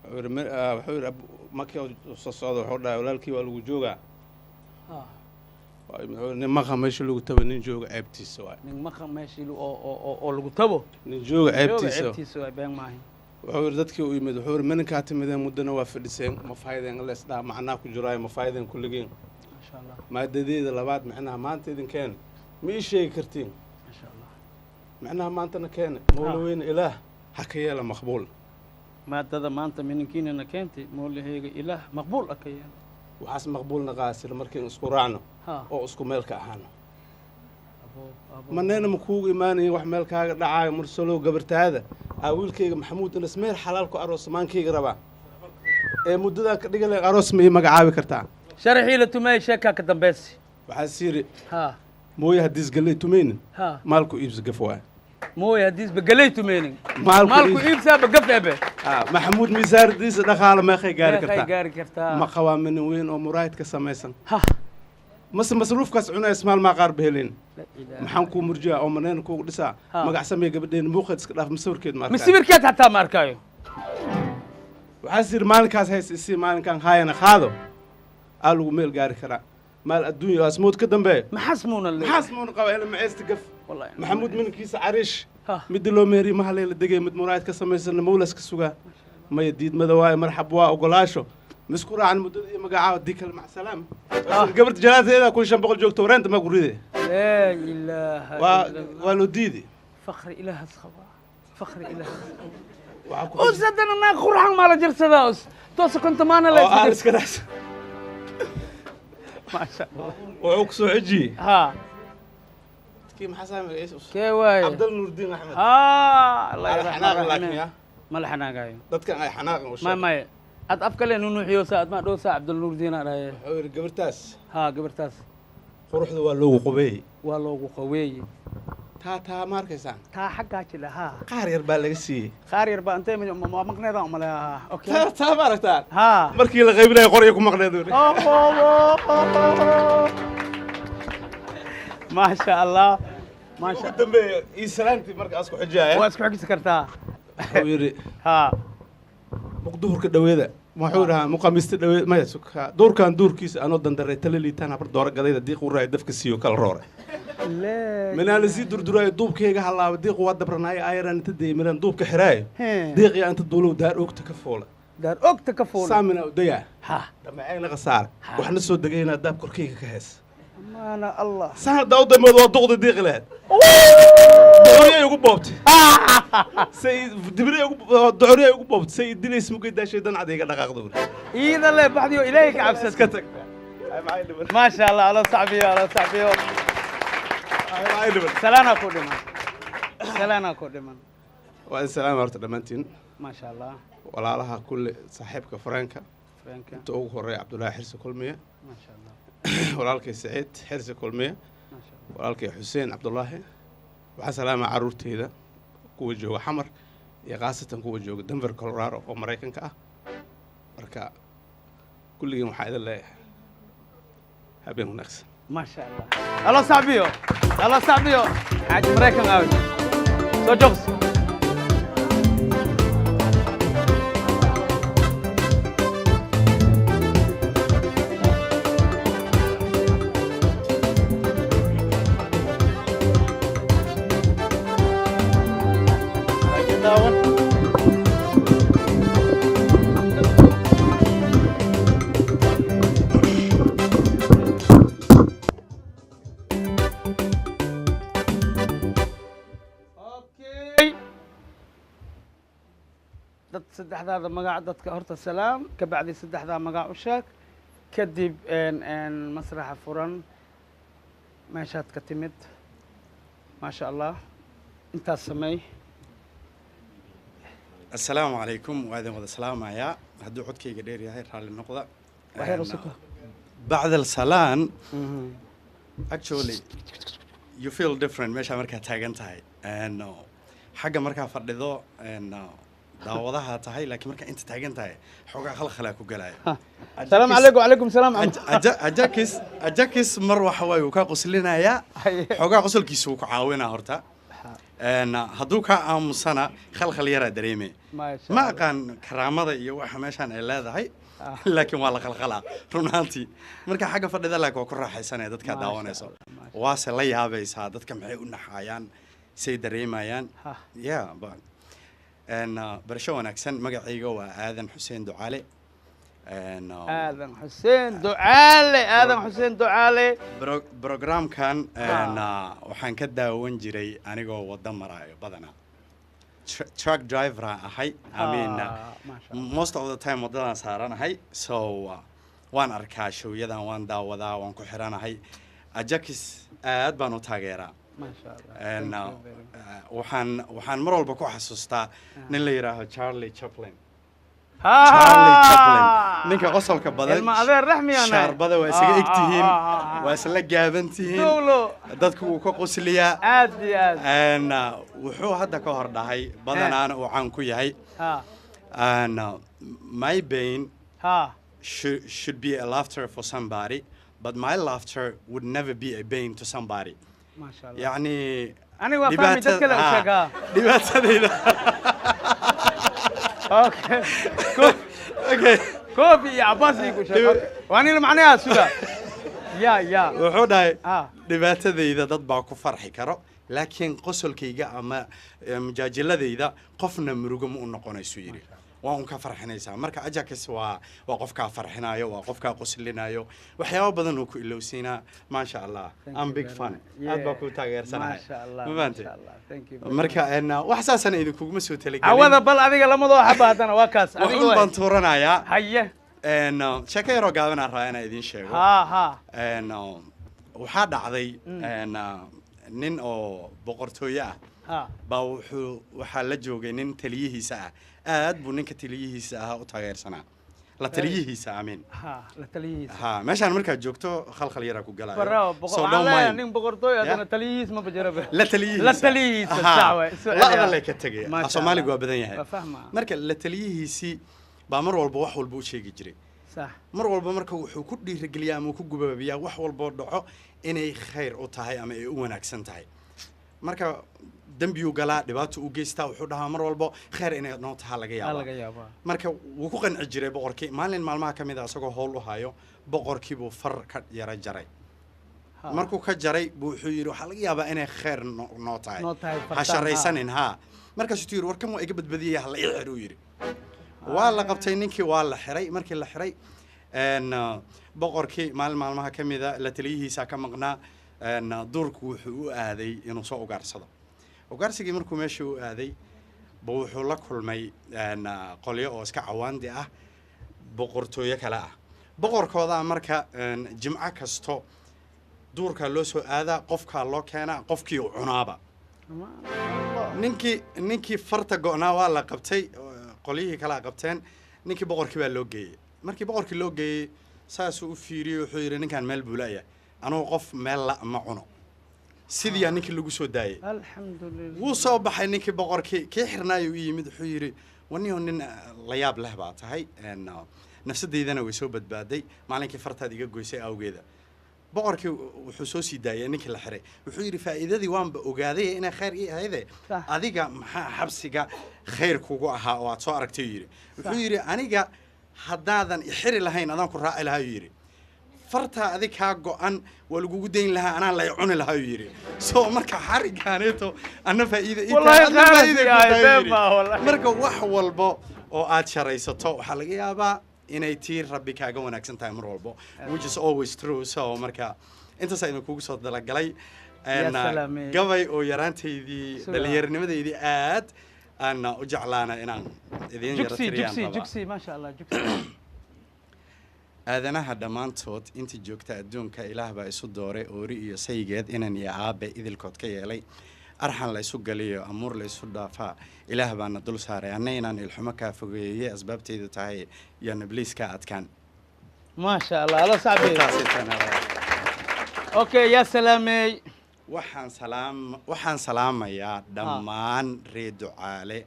Wuxuu yidhi wuxuu yidhi markii uu soo socdo wuxuu dhahay walaalkii waa lagu joogaa. Wuxuu yidhi, nin maqa meesha lagu tabo, nin jooga ceebtiisa waay. Nin maqa meeshii oo lagu tabo. Nin jooga jooga ceebtiisa. Ceebtiisa waay, been maahin. Wuxuu yidhi dadkii u yimid, wuxuu yidhi maninkaa timideen, muddana waa fadhiseen, ma faydeen lees dhaa macnaa ku jiraayo, ma faydeen kulligeen. Maasha Allah. Maadadeeda labaad micnaha maanta idin keena ma ii sheegi kartiin? Maasha Allah. Micnaha maantana keena mawla weyne ilaah ha ka yeela maqbuul. Maadada maanta mininkiinana keentay moolaheyga ilaah maqbuul ah ka yeela. Waxaas maqbuulna qaasir markiin isku raacno oo isku meel ka ahaano. Abo abo. Manayna ma kuugu imaanayin wax meel kaaga dhacaayo, Mursalow gabartaada aa wiilkayga Maxamuud inas meel xalaal ku aroos maankayga rabaa ee muddadan ka dhiga leen aroos ma ii magacaabi kartaa? Sharaxii la tumay sheekaa ka dambeysi. Waxaas yidhi mooye haddiis galley tumaynin maalku iibsa gaf waay. Mooye haddiisba galey tumeynin maalku maalku iibsaaba gaf ebe. Maxamuud miisaardiisa dhaqaala meeqay gaari meeqay kartaa? Gaari kartaa. Ma qabaa minin weyn oo muraayid ka samaysan ha mase masruufkaas cunays maalmaa qaar ba helin. La ilaaha. Maxaan kuu murjiyaa oo manayna kuugu dhisaa? Magac samee gabadheena, muuqeed iska dhaaf, masawirkeed ma ma arkaayo. Sawirkeed xataa ma arkaayo. Waxaas yidhi maalinkaas hays isii, maalinkaan haayana qaado, aa lagu meel gaari karaa maal adduunya asmood ka dambeeya. Maxaas muuna le? Maxaas muuna qaba ila maceysta gaf. Wallahi. Maxamuud minankiisa cariish Ha. midda loo meeriye mahalee la degay, mid muraayad ka samaysana mawlas ka sugaa maya diidmada waaye, marxab waa ogolaasho misku raacan muddada iyo magacaaba, haddii kale macsalaam. Gabarta jalaateeda 1500 joogto wareenta maa ku ride. Laa ilaaha waa illa Allah. Waa loo diidi. Fakri ilaahas qabaa, fakri ilaahas. Waxaa ku us haddana naag qurxan maa la jirsadaa, us toosa kontomaana la oo aan iska iska raacsan. Maasha Allah. Wuxuu ku soo xejiyey ha kii maxaa saa magaciisa? Kee waaye? Cabdal Nuurdiin Axmed. Ha, Allah Ala yarxam xanaaqan arraximin. laakiin ya Ma la xanaagayo. Dadkan ay xanaaqan u ma sheeg. Maya, ad af kale nunuuxiyo saa ad ma dhow saa Cabdulnuurdiin aa dhahaye. Wuxuu yidhi gabartaas ha, gabartaas quruxda waa loogu qubeeyey. Waa loogu qaweeye. Taa ma arkaysaan? Taa xaggaa jira, ha. Qaar yar baa laga siiyey. Qaar yar baa intay ma maqneedaan umaleeyaa. Okay. Taa ma aragtaan? Ha. Markii la qaybinayo qorya ku maqneed. Maasha Allah, maasha. Ugu dambeeya ii salaantii marka asku xijaaya. Waa isku xigsi kartaa. Wuxuu yidhi ha muqduhurka dhaweeda muxuu dhahaa, muqamista dhaweeda maya suka duurkan duurkiisa anoo dandaray tala liitaan habar doora gadayda diiq u raay dafka siiyo kala roore minaa lasii durduraayo duubkayga halaaba diiqu waa dabranaayo ayaraan inta deymiraan duubka xiraayo diiqiya inta duulow daar oogta ka fuula. Daar oogta ka fuula. Saamina udayaa dhamacayna khasaare waxna soo degaynaa daab korkayga ka hees. Maana Allah. Saan haddaa u dambeed waa duqda diiqi lahayd docoriyay ugu boobtay say dibirey ugu docoriyay ugu boobtay say dilays mugay daashay dancada iga dhaqaaqda buri. Iida le baxdiyo Ilaahay ka cabsad. Iska tag. Maasha Allah, ala sacbiyo, ala sacbiyo. Salaana ku dhiman, salaana ku dhiman. Waa in salaam horta dhammaantiin. Maasha Allah. Walaalaha kulle, saaxiibka Franka. Franka. Inta ugu horeeya Cabdullaahi Xirsi Kulmiye. Maasha Allah. Walaalkay Saciid Xirsi Kulmiye, walaalkay Xuseen Cabdullaahi. Waxaa salaama carruurteyda kuwa jooga Xamar iyo khaasatan kuwa jooga Denver, Colorado oo Maraykanka ah. Marka kulligiin waxaa idin leeyahay habeen wanaagsan. Maasha Allah, ala sacbiyo, ala sacbiyo. Xaaji Maraykan aawi soo joogs. Okay. Dad saddexdaada magac dadka horta salaam, ka bacdi saddexdaa magac u sheeg, kadib masraxa furan, meeshaad ka timid. Maasha Allah, intaas sameey. Asalaamu calaykum, waa idin wada salaamayaa. Hadduu codkayga dheer yahay raalli noqda. Waxyar usuko. Bacd alsalaan, actually you feel different meesha markaa taagan tahay. Xagga markaa fadhido daawadaha tahay, laakiin markaa inta taagan tahay xoogaa khalkhalaa ku galaayo. Salaamu calaykum, wacalaykum salaam. Ajakis mar waxa waaye uu kaa qoslinayaa, xoogaa qosolkiisa wuu ku caawinaa horta. Hadduu kaa aamusana khalkhal yaraa dareeme. Maasha ma aqaan karaamada iyo waxa meeshaan ay leedahay, laakiin waa la khalkhalaa run ahaantii marka xagga fadhida, laakiin waa ku raaxaysanaya dadkaa daawanayso, waase la yaabaysaa dadka maxay u naxayaan, say dareemayaan. Yeah, but barasho wanaagsan. Magacayga waa Aadan Xuseen Ducaale. Aadan Xuseen Ducaale, Aadan Xuseen Ducaale. Programkan waxaan ka daawan jiray anigoo wada maraayo badanaa. Truck driver aan ahay. I mean, maasha most of the time waddadaan saaranahay, so waan arkaa showyadan, waan daawadaa, waan ku xiranahay. Ajakis aad baan u taageeraa. Maasha Allah. And, Thank you very much. Waxaan mar walba ku xasuustaa nin la yidhaaho Charlie Chaplin. Charlie Chaplin, ninka qosolka badan. Ilma adeer raxmi aan nahay. Shaarbada waa isaga eg tihiin, waa isla gaaban tihiin. Dowlo. Dadku wuu ka qosliyaa. Aad iyo aad. And, wuxuu hadda ka hor dhahay badanaana uu caan ku yahay, and my pain should be a laughter for somebody, but my laughter would never be a pain to somebody. Maasha Allah. Yacni Aniga waa fahmi, dad kale u sheeg, ha. Dhibaatadayda. Okay. Okay. Koofi iyo Cabaas ii ku sheeg. Waa nin macnaha suga ya ya. Wuxuu dhahay dhibaatadayda dad baa ku farxi karo, laakiin qosolkayga ama mujaajiladayda qofna murugo ma u noqonaysu yidhi, waa un ka farxinaysaa. Marka Ajakis waa qofkaa farxinayo, waa qofkaa qoslinayo, waxyaabo badan uu ku ilowsiinaa. Maasha Allah. Thank I'm you big very fan. Much. Aad baa Yeah. kuu taageersanahay. Maasha Allah, Ma fahamtay? maasha Allah. Thank you very Marka wax saasana idinkuguma soo talagelin. Cawada bal adiga lamadoo xaba haddana waa kaas adiga Waxun waay. baan tuuranayaa. Haye. Sheeko yaroo gaaban aan rabaa inaan idiin sheego. Ha ha. Waxaa dhacday nin oo boqortooye ah baa wuxuu waxaa la joogay nin taliyihiisa ah. Aad buu ninka taliyihiisa ahaa u taageersanaa. La taliyihiisa, amiin. Ha, la taliyihiisa. Ha, meeshaan markaad joogto khalkhal yaraa ku galaayo. Bravo. So Boqor don't waxaan leeyahay mind. nin boqortooy haddana Yeah. taliyihiis ma bajiro. La taliyihiisa. La taliyihiisa, Ha, sax waay. Soo celiya. la'da lay ka tegay. Maasha Soomaaligu Allah. waa badan yahay. Waa fahmaa. Marka la taliyihiisii baa mar walba wax walba u sheegi jiray. Mar walba marka wuxuu ku dhiirigeliyaa ama uu ku gubaabiyaa wax walboo dhaco inay khayr u tahay ama ay u wanaagsan tahay. Marka dembiyuu galaa, dhibaato u geystaa, wuxuu dhahaa mar walbo khayr inay noo tahaa laga Aa, yaabaa. Laga yaabaa. Marka wuu ku qanci jiray boqorkii. Maalin maalmaha ka mid a isagoo howl u hayo, boqorkii buu far ka yara jaray. Markuu ka jaray buu wuxuu yidhi, waxaa laga yaabaa inay khayr noo tahay. Noo tahay ha fartaan, sharaysanin. Haa, markaasuu yidhi, warkan waa iga badbadiyay, ha la ii xir, uu yidhi. Waa la qabtay ninkii, waa la xiray. Markii la xiray boqorkii maalin maalmaha ka mida la taliyihiisa ka maqnaa, duurku wuxuu u aaday inuu soo ugaarsado. Ugaarsigii markuu meesha u aaday ba wuxuu la kulmay qolyo oo iska cawaandi ah, boqortooyo kale ah. Boqorkoodaa marka jimco kasto duurkaa loo soo aadaa, qofkaa loo keenaa, qofkii uu cunaaba. Ninkii farta go'naa waa la qabtay, qolyihii kalea qabteen. Ninkii boqorkii baa loo geeyey. Markii boqorkii loo geeyey, saasuu u fiiriyey, wuxuu yidhi, ninkaan meel buu la'yahay, anugu qof meel la ma cuno. Sidiyaa ninkii lagu soo daayey. Alxamdulilah. Wuu soo baxay ninkii boqorkii, kii xirnaayuu u yimid, wuxuu yidhi, waniyo nin la yaab leh baa tahay, nafsadaydana way soo badbaaday maalinkii fartaad iga goysay awgeeda. Boqorkii wuxuu soo sii daayay ninkii la xiray. Wuxuu yidhi, faa'iidadii waanba ogaaday inay khayr ii ahayde, adiga maxaa xabsiga khayr kugu ahaa oo aad soo aragtay? Uu yidhi. Wuxuu yidhi, aniga haddaadan ixiri lahayn adaan ku raaci lahaa, uu yidhi. Fartaa adig kaa go-an waa lagugu dayn lahaa, anaa lay cuni lahaa, uu yidhi. So marka xarigaaneeto anna faa'iida ii tahay, Wallahi adna khayr faa'iida ku yahay, tahay, uu been yidhi. baa, wallahi. Marka wax walbo oo aad sharaysato waxaa laga yaabaa inay tii rabbi kaaga wanaagsan tahay mar walbo, which is always true. So marka intaasaa idinkugu soo dalagalay. Ya salaamey. Gabay oo yaraantaydii, Sugaa. dhallinyaronimadeydii aad aan u jeclaana inaan idiin yara Jugsi. tiriyaan Jugsi. rabaa. Jugsi, maasha Allah, jugsi. Aadanaha dhammaantood inta joogta adduunka, Ilaah baa isu dooray oori iyo saygeed, inan iyo aabe idilkood ka yeelay. Arxan la isu galiyo, amuur la isu dhaafaa, Ilaah baana dul saaray. Anna inaan ilxumo kaa fogeeyey asbaabtaydu tahay, yaan ibliis ka adkaan. Maasha Allah, alo sacbi. Intaasay tahay. Okay, yaa salaamey. Waxaan salaamayaa dhammaan reer Ducaale,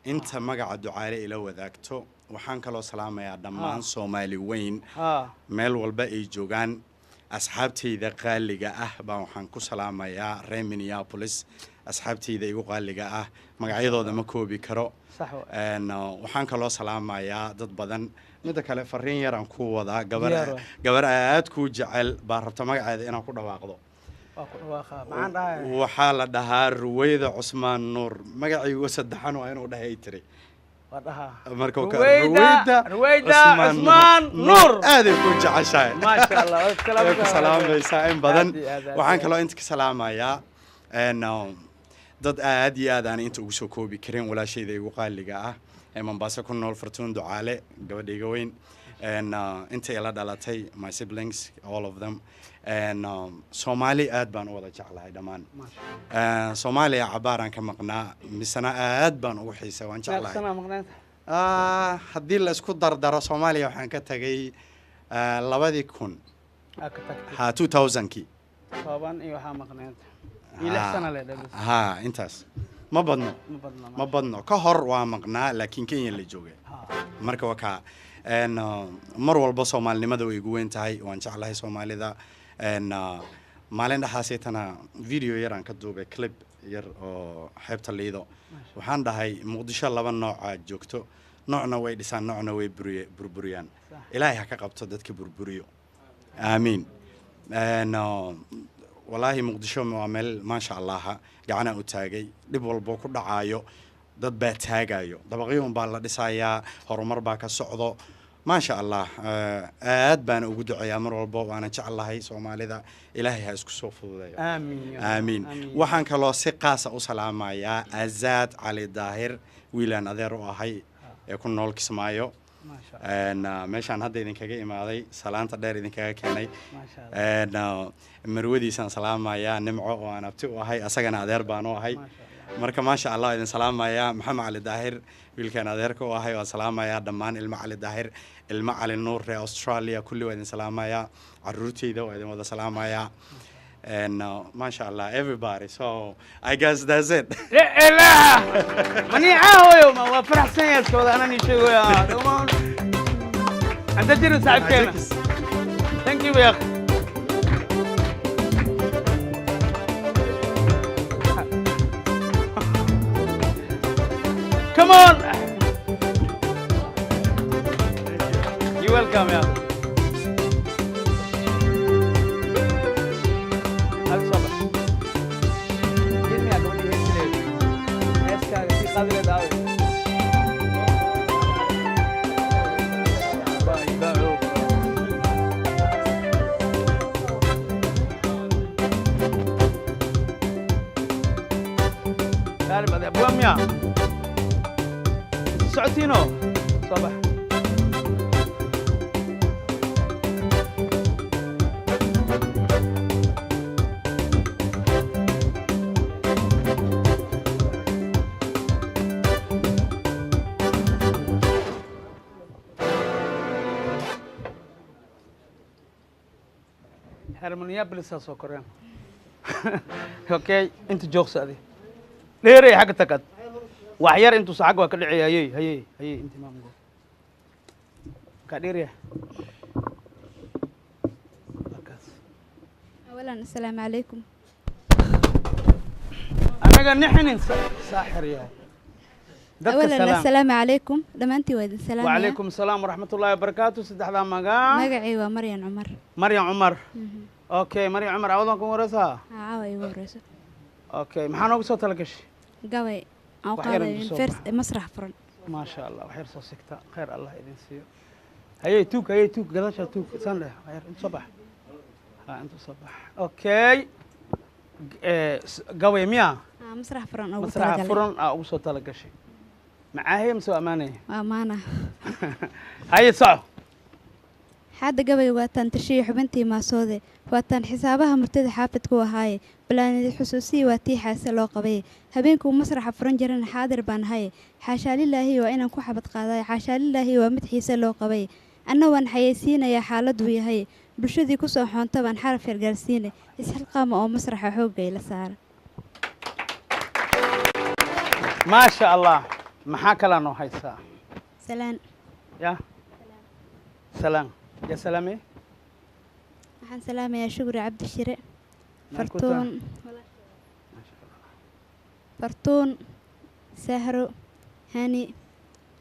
inta magaca Ducaale ila wadaagto. Waxaan kaloo salaamayaa dhammaan Soomaali weyn meel walba ay joogaan. Asxaabtayda qaaliga ah baan waxaan ku salaamayaa reer Minneapolis, asxaabtayda igu qaaliga ah, magacyadooda ma koobi karo. Sax wa. Waxaan kaloo salaamayaa dad badan. Midda kale, fariin yaraan ku wadaa. Gabar Diyaar waay. gabar aad kuu jecel baa rabta magaceeda inaan ku dhawaaqdo. Waa ku dhawaaqa, maxaan dhahay? Waxaa la dhahaa Ruweyda Cusmaan Nuur. Magacaygu saddexan waa inuu dhahay tiri. Waa dhahaa. Marka Ruweyda, Ruweyda Cusmaan Nuur. Aaday ku jeceshahay. Maasha Allah, waad Way ku salaamaysaa in badan. Aad iyo aad, aad Waxaan iyo kaloo inta ka salaamayaa dad aad iyo aad aan inta ugu soo koobi karin. Walaashayda igu qaaliga ah ee Mombasa ku nool, Fartuun Ducaale, gabadha iga weyn, inta ila dhalatay, my siblings, all of them. Soomaali aad baan u wada jeclahay dhammaan. Soomaaliya cabaaraan ka maqnaa, misena aad baan ugu xiisay, waan jeclahay. Meeqa maqnaanta? Haddii la isku dardaro, Soomaaliya waxaan ka tagay 2000. Aa, ka tagtay. Ha, 2000-kii. 10 iyo waxaa maqnaanta iyo 6 sano le dhabis. Ha, intaas ma badno. Ma badno. Ma badno. Ka hor waa maqnaa, laakiin Kenya la joogay. Marka waa kaa mar walba soomaalinimada way igu weyn tahay, waan jeclahay soomaalida. Maalin dhexaasaytana video yar aan ka duubay, clip yar oo xeebta Liido. Waxaan dhahay, Muqdisho laba nooca joogto, noocna way dhisaan, noocna way burburiyaan. Ilaahay ha ka qabto dadka burburiyo, aamiin. Walaahi Muqdisho waa meel maasha Allaha gacanaa u taagay. Dhib walbo ku dhacaayo dad baa taagayo, dabaqyo un baa la dhisayaa, horumar baa ka socdo, maasha Allah. Aad baana ugu duceeyaa mar walbo, waana jeclahay soomaalida. Ilaahay ha isku soo fududeeyo. Aamiin ya Rabbi. Aamiin. Aamiin. Waxaan kaloo si qaasa u salaamayaa Azaad Cali Daahir, wiilaan adeer u ahay ee ku nool Kismaayo. Maasha Allah. Meeshaan hadda idinkaga imaaday, salaanta dheer idinkaga keenay. Maasha Allah. Marwadiisaan salaamayaa, Nimco, oo aan abti u ahay, asagana adeer baan u ahay. Maasha. Marka maasha Allah, idin salaamayaa. Maxamed Cali Daahir, wiilkan adeerka u ahay, waan salaamayaa. Dhammaan ilmo Cali Daahir, ilmo Cali Nuur ree Australia, kulli waa idin salaamayaa. Caruurteyda waa idin wada salaamayaa. And masha Allah, everybody. So I guess that's it. La ilaha maniica hooyo ma waa faraxsan yahay iskooda anaan ii sheegoya. Anta jiro saaxiibkeena. Thank you, ya akhi. Come on. You're welcome, ya akhi. Hal soo bax. Ilmiyaa gabadhii heesi leed. Heeskaaga sii qaadi leed aaway. Bye, bye. Taalib ade abwaa miyaa? Socotiino? Soo bax. Reer Minneapolis soo koreen. Okay, inta joogsa adi. Dheerey xagga tagad. Wax yar intuu xagga waa ka dhicay. Hayey, hayey, hayey, inta maamgo. Ka dheerya. Halkaas. أولا السلام عليكم. Anaga nixinin saaxir yahay. Dadka أولا salaam. السلام عليكم dhammaantiin waa idin salaamaya. وعليكم السلام ورحمة الله وبركاته. Saddexdaa magac? Magacay waa Maryan Cumar. Maryam Cumar. Okay, Maryam Cumar, awadan ku waraysaa? Haa, caawa igu horeyso. Okay, maxaa noogu soo tala gashay? Gabay aan u Wax yar qaaday intu soo masrax furan. Maasha Allah, wax yar soo sigta. Khayr Allah idin siiyo. Hayey tuug, hayey tuug, gadaasha tuug, saan dheh, wax yar intu soo bax. Ha, intu soo bax. Okay. Gabay miya? Haa, masrax furan ugu Masraxa talagalay. Furan aa ugu soo tala gashay. Macaahiye mise waa ammaanaya? Waa amaana. Haye, soco. Xaadda gabay waataan tashiyo xubintii maasoode, waataan xisaabaha murtida xaafid ku ahaaye, balaanidi xusuusii waa tii xaase loo qabay. Habeenkuu masraxa furan jirana xaadir baan ahaye, xaashaa lilaahi waa inaan ku xabad qaadaye, xaashaa lilaahi waa mid xiise loo qabay. Anna waan xayeysiinayaa xaaladuu yahay, bulshadii kusoo xoonta baan xaraf yargaarsiine, isxilqaama oo masraxa xoogga ila saara. Maasha Allah. Maxaa kalaa noo haysaa? Salaan. Ya salaam, ya salaame. Waxaan salaamayaa Shukri Cabdishire, Maxay ku Fartuun, Fartuun, Sahro, Hani,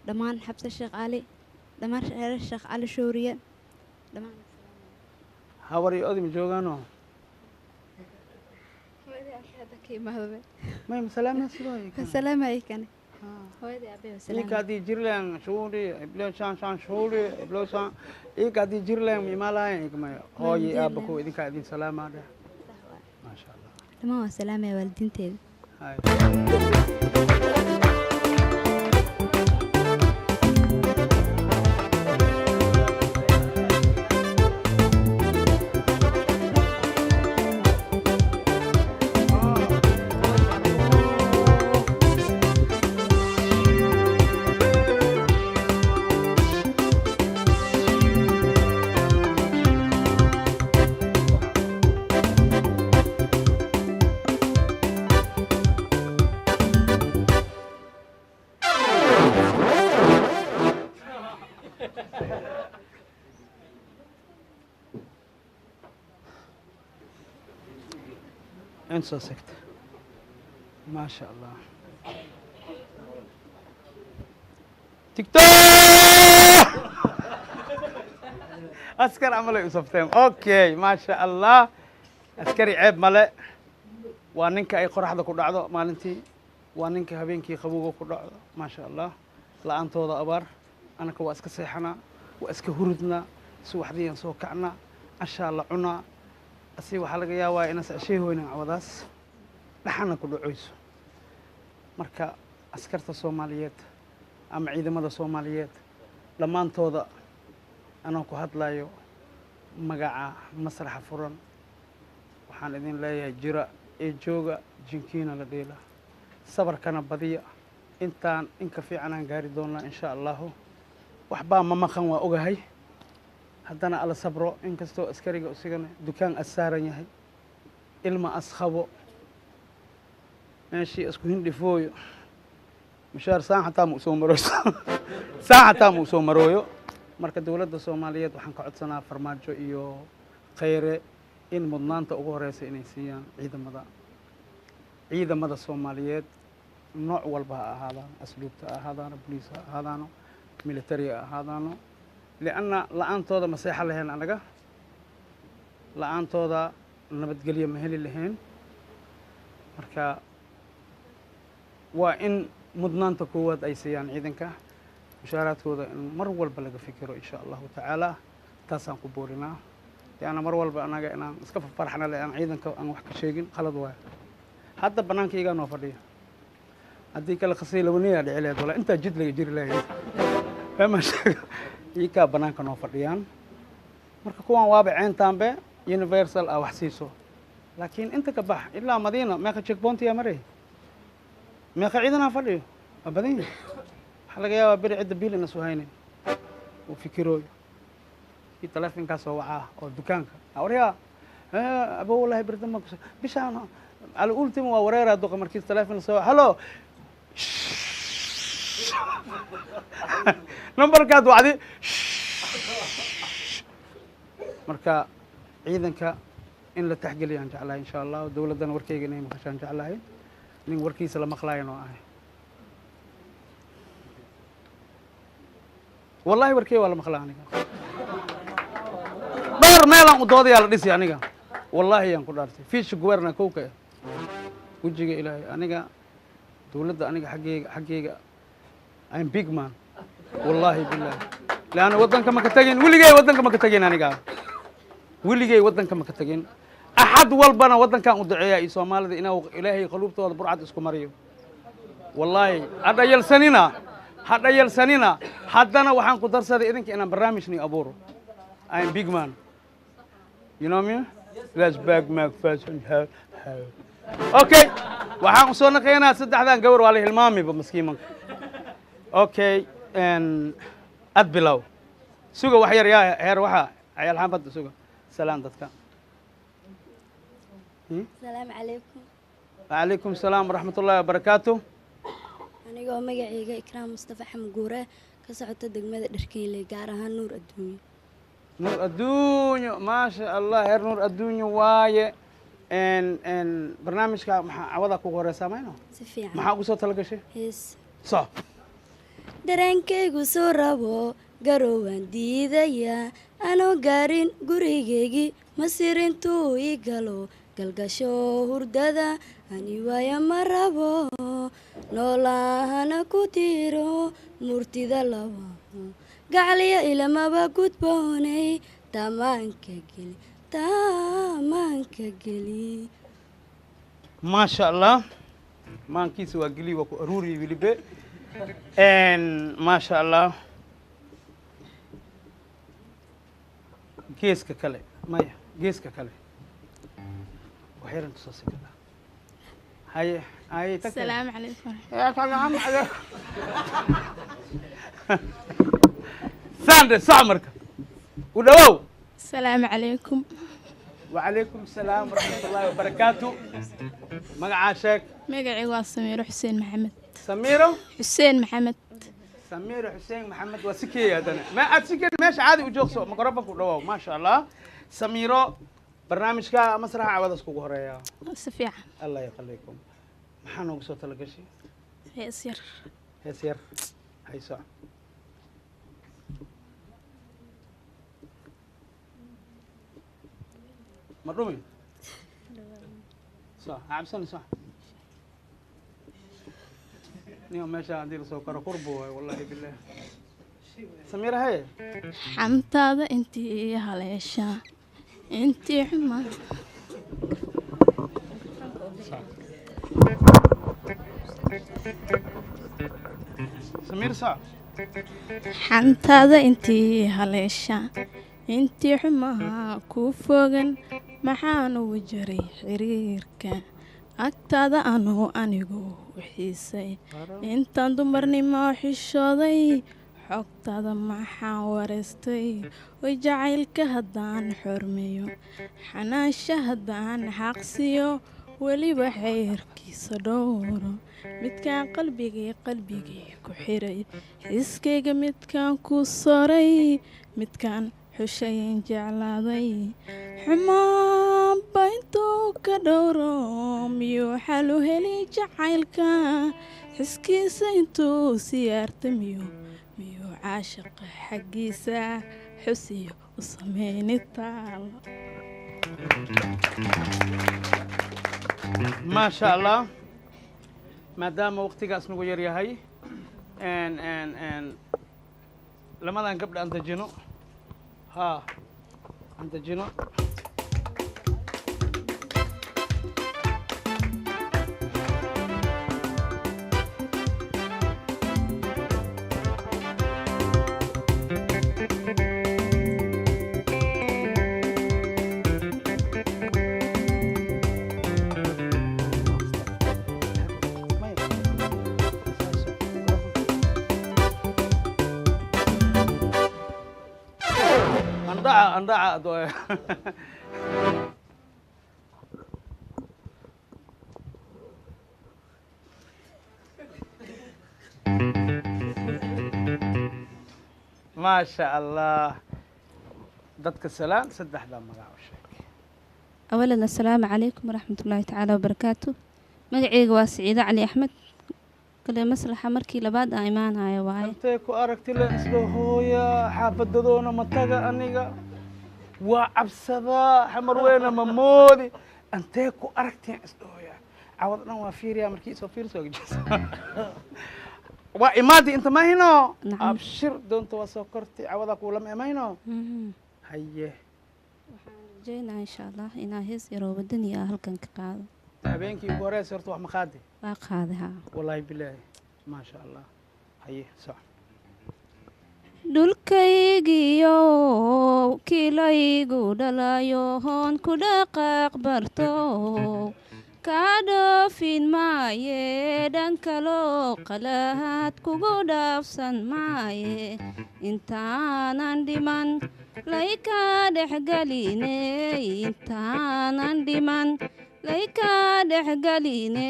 dhammaan Xabse Sheekh Cali, dhammaan reer Sheekh Cali Shuuriye, dhammaan. Habar iyo oday ma joogaano? May ma salaamna sidoo? Salaamay kane hooyadii aabbe. Ninka haddii jirleen shuuri iblo shan shan shuuri iblo shan ika haddii jirleen mimaalahayn ikmay hooyi aabba kuwa idinkaa idin salaamaa dheh. Maasha Allah. Dhammaan waa salaamaya waalidiinteeda. Hay. Inta soo segta. Maasha Allah. Tiktok askar camal ay u safteen. Okay, maasha Allah. Askari ceeb male. Waa ninka ay qoraxda ku dhacdo maalintii, waa ninka habeenkii qabowga ku dhacdo. Maasha Allah, la-aantooda abaar. Anaka waa iska seexanaa, waa iska hurudnaa, subaxdiiyan soo kacnaa, cashaa la cunaa. Asi waxaa laga yaabaa inaas ceshay hoynin cawadaas dhaxana ku dhacoyso. Marka askarta Soomaaliyeed ama ciidamada Soomaaliyeed dhammaantooda, anoo ku hadlayo magaca masraxa furan, waxaan idin leeyahay jira ee jooga, jinkiina la dheela. Sabarkana badiya, intaan inka fiican aan gaari doonaa insha Allahu. Waxbaa ma maqan, waa ogahay, haddana ala sabro. Inkastoo askariga isigana dukaan as saaran yahay, ilma as qabo, meeshii isku hindhifooyo, mushaar saan xataa ma usoo marooyo, saan xataa ma usoo marooyo. Marka dowladda Soomaaliyeed waxaan ka codsanaa, Farmaajo iyo Khayre, in mudnaanta ugu horeysa inay siiyaan ciidamada Soomaaliyeed, nooc walba ha ahaadaano, asluubta ha ahaadaano, boliis ha ahaadaano, military ha ahaadaano, lianna la-aantooda ma seexan lahayn anaga, la-aantooda nabadgelyo ma heli lahayn. Marka waa in mudnaanta koowaad ay siiyaan ciidanka, mushaaraadkooda in mar walba laga fikiro insha Allahu tacaala. Taasaan ku boorinaa, lianna mar walba anaga inaan iska farxna le aan ciidanka aan wax ka sheegin khalad waayo. Hadda bannaanka igaa noo fadhiya, haddii kale khasii labaniyaa dhici lahayd, walaa intaa jid laga jiri lahayd fahma sheego. Iyakaa bannaanka noo fadhiyaan. Marka kuwan waaba ceentaanbe Universal ah wax siiso, laakiin inta ka bax ilaa Madiina meeqa checkpointiyaa maray, meeqa ciidanaa fadhiyo, waa badan yahay. Waxaa laga yaabaa beri cidda biil ina soo haynin uu fikirooyo kii taleefonkaasoo wacaa oo dukaanka waryaa abo, wallahi berdama bishaan ala ultimo waa wareeraa duqa. Markiis taleefon soo halo, numberkaad wacdi. Marka ciidanka in la taxgeliyaan jeclahay insha Allah. Dowladdana warkeyga inay maqashaan jeclahay, nin warkiisa la maqlaayan oo ahay. Wallahi warkeyga waa la maqlaa aniga, dhowr meelaan u doodayaa la dhisi aniga, wallahi yaan ku dhaartay fiisha guwerna kowka ah wejiga Ilaahay. Aniga dowladda, aniga xaggeyga I'm big man, wallahi billahi, leanna waddanka ma ka tegin weligey, waddanka ma ka tegin aniga weligey, waddanka ma ka tegin. Axad walbana waddankan u duceeyaa iyo Soomaalida inuu Ilaahay qaluubtooda burcad isku mariyo. Wallahi ha dhayalsanina, ha dhayalsanina. Haddana waxaan ku darsaday idinka inaan barnaamijni abuuro. I'm big man, you know me, let's back my fashion. Okay, waxaan usoo naqaynaa saddexdan gabar, waa la hilmaamiba maskiimanka. Okay, ad bilow, suga wax yar yaa heer, waxa cayaal xaafadda suga. Salaan dadka. Asalaamu calaykum. Wacalaykum salaam waraxmat ullahi wabarakaatu. Anigoo magacayga Ikraam Mustafa Xamguure, ka socota degmada Dharkeynley, gaar ahaan Nuur Adduunyo. Nuur Adduunyo, maasha Allah, heer Nuur Adduunyo waaye. Barnaamijka maxaa cawada kugu horeysaa mayno? Si fiican. Maxaa ugu soo talagashay? Hees. So Dareenkaygu soo rabo garoowaan diidayaa, anoo gaarin gurigaygii masirintuu ii galo, galgasho hurdada ani waaya ma rabo, noolahana ku tiro murtida laba gacliya ilamaba gudboonay, tamaanka geli, tamaanka geli. Maasha Allah, maankiisa waa geli, waa ku aruuriyay welibe, maasha Allah. Geeska kale maya, geeska kale waxyaran tusoo sikada. Haye haye, tagtay. السلام عليكم. يا سلام عليكم. Sande sac marka u dhawow. السلام عليكم. وعليكم السلام ورحمة الله وبركاته. Magacaa sheeg. Magacaygu waa Samiiro Xuseen Maxamed. Samiiro Xuseen Maxamed. Samiiro Xuseen Maxamed, waa sikeeya haddana ma aad sikeen meesha caadi u joogso, mikrofonka u dhawow. Maasha Allah, Samiiro, barnaamijka masraxa cawadaas kugu horeeya. Si fiican. Allah yakhaliikum. Maxaa noogu soo talagashay? Hees yar. Hees yar, hayso. Ma dhumi so ha cabsani so niyo meesha haddii lasoo karo kurbu waay, wallahi billahi. Samiira, haye. Xantaada intii haleesha, intii xumaa. Samiir so. Xantaada intii haleesha, intii xumaha kuu fogan, maxaan ugu jaray xiriirka? Agtaada anuu anigu u xiisay, intaan dumarnimo xishooday, xogtaada maxaan wareystay. Way jacaylka haddaan xormeeyo, xanaansha haddaan xaqsiyo, weliba xeyrkiisa dhowro, midkaan qalbigii qalbigii ku xiray, xiskayga midkaan ku soray, midkaan xushayen jeclaaday, xumaanba intuu ka dhowro, miyuu xalu heli jacaylka? Xiskiisa intuu siyaarta, miyuu caashaqa xaggiisa xusiyo u sameyni taalo? Maasha Allah. Maadaama waqtigaas nagu yar yahay, n lamadan gabdha aan dejino, ha aan dejino. Andhaca andhaca maasha Allah. Dadka salaan, saddexdaa magac u sheeg. Awalan, assalaamu calaykum waraxmat ullaahi tacaala wabarakaatu. Magaceyga waa Siciide Cali Axmed. Kale maslaxa markii labaad aan imaanayo waaye. Intee ku aragti la isla hooya xaafadadoona ma taga, aniga waa cabsadaa, xamar weyna ma moodi. Intee ku aragteen isla hooya? Cawad dhan waa fiiriya, markii isoo fiirso waa imaadi inta mahino. Abshir, doonta waa soo kortay, cawadaa kuulama imayno. Haye. Rajeynaa insha Allah inaa hees yaroo wadani ah halkan ka qaado. Habeenkii ugu horeysa horta wax ma qaadi? Waa qaaday, haa. Wallaahi bilaahi, maasha Allah. Haye, soc. Dhulkaygiyo kilaygu dhalayo hoon ku dhaqaaq barto, kaa dhoofin maaye, dhankaloo qalaad kugu dhaafsan maaye, intaanan dhiman laykaa dhexgeline, intaanan dhiman laykaa dhexgeline,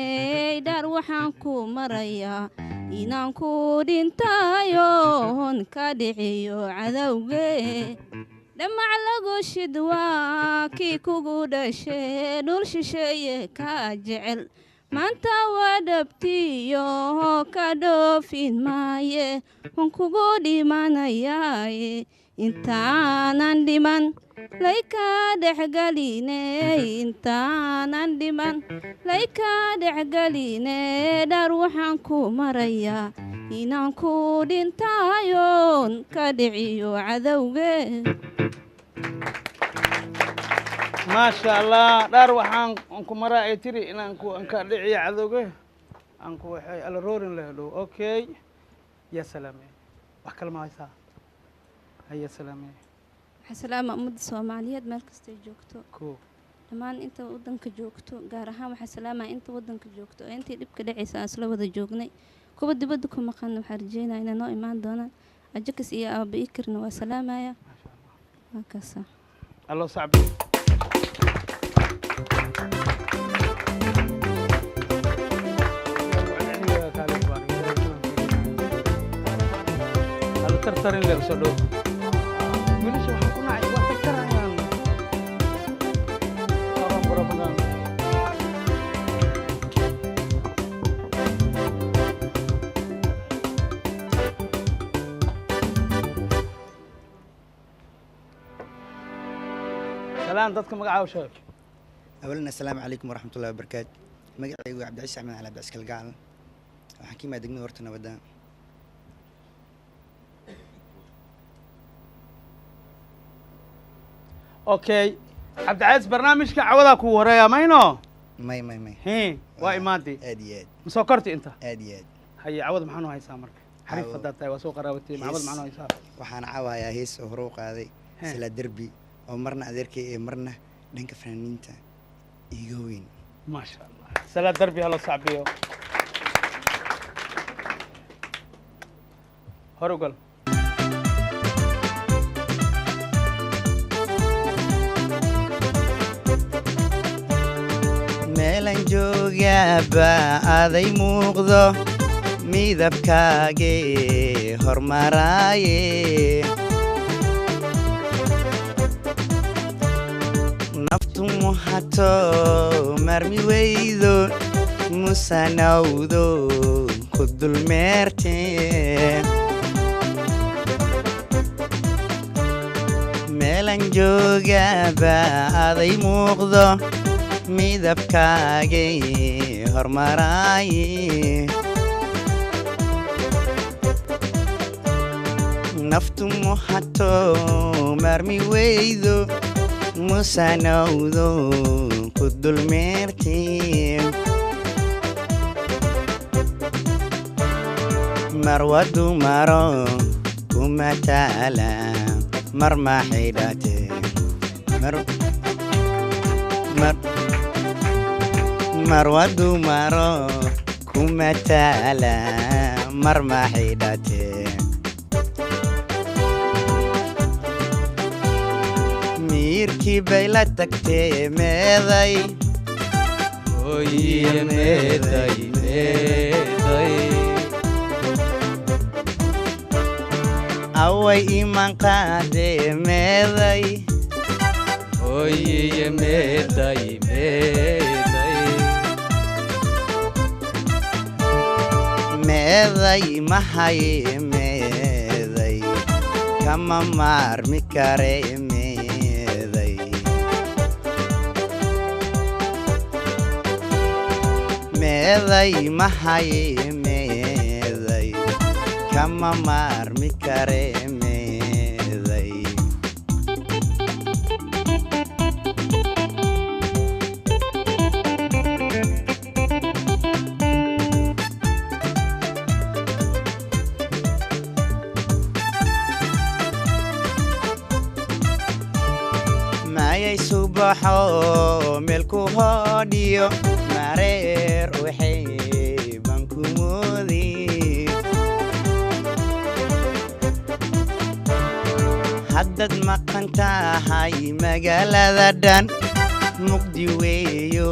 dhar waxaan ku marayaa inaan ku dhintayo hon ka dhiciyo cadowge. Dhamac lagu shid waa kii kugu dhashee, dhul shisheeye kaa jecel maanta waa dhabtiyo, ka dhoofin maaye, hun kugu dhimanayaaye, intaanan dhiman laykaa dhexgeline, intaanan dhiman laykaa dhexgeline, dhar waxaan ku marayaa inaan ku dhintayoon ka dhiciyo cadowge. Maasha Allah. Dhaar waxaan ku maraa ay tiri inaan ku anka dhiciyo cadowge, aan ku waxay ala roorin leh dhow. Okay, ya salaame, wax kale ma haysaa? Haya, salaame. Waxaa salaama ummadda Soomaaliyeed meel kastay joogto. Ko dhammaan inta waddanka joogto, gaar ahaan waxaa salaamaya inta waddanka joogto oo intii dhibka dhacaysa aan isla wada joognay. Kuwa dibadda ku maqan waxaa rajeynaya inay noo imaan doonaan. Ajakas iyo aaba Ikarna waa salaamaya, waa kaasa. Allo sacbi. Allo tartarin leh soo dhow. Wiilasha waxaan ku nacay waa tartarayaan. Qaban baro badan. Salaan dadka, magacaaga sheeg. Awalan, assalaamu calaykum waraxmat ullahi wabarakaatu. Magacaygu waa Cabdicasiis Axmed Cali Cabdicasiis Kalgacal. Waxaan ka imaad degmada horta nabadda. Okay, Cabdicasiis, barnaamijka cawadaa kugu horeeya mayno? May, may, may. Hi, waa imaadii. Aad iyo aad. Ma soo korti inta? Aad iyo aad. Haye, cawada maxaa noo haysaa marka? Xariif haddaad tahay waa soo qaraabatay. Cawada maxaa noo haysaa? Waxaan caawayaa hees oo hore u qaaday Sila Derbi, oo marna adeerkay ee marna dhanka fanaaniinta iiga weyn. Maasha Allah. Salaad Darbi ha loo sacbiyo. Hor ugal. Meelan joogaaba aday muuqdo midabkaagee hormaraaye. Naftu muhato marmi weydo musanawdo ku dulmeerte. Meelan joogaaba aday muuqdo midabkaagay hormaraaye. Naftu muhato marmi weydo musanawdo ku dulmeerte. Marwadu maro kuma taala mar ma xidhate marwadu maro kuma taala mar ma xidhate. Miirkii bay la tagtee meeday. Hooyiye meeday, meeday. Away iman qaadee meeday. Hooyiye meeday, meeday. Meeday mahaye meeday kama maarmi kare meeday. Meeday mahaye meeday kama maarmi kare meeday. Mayay subaxo meel ku hodhiyo mareer waxay baan ku moodi. Haddaad maqan tahay magaalada dhan mugdi weeyo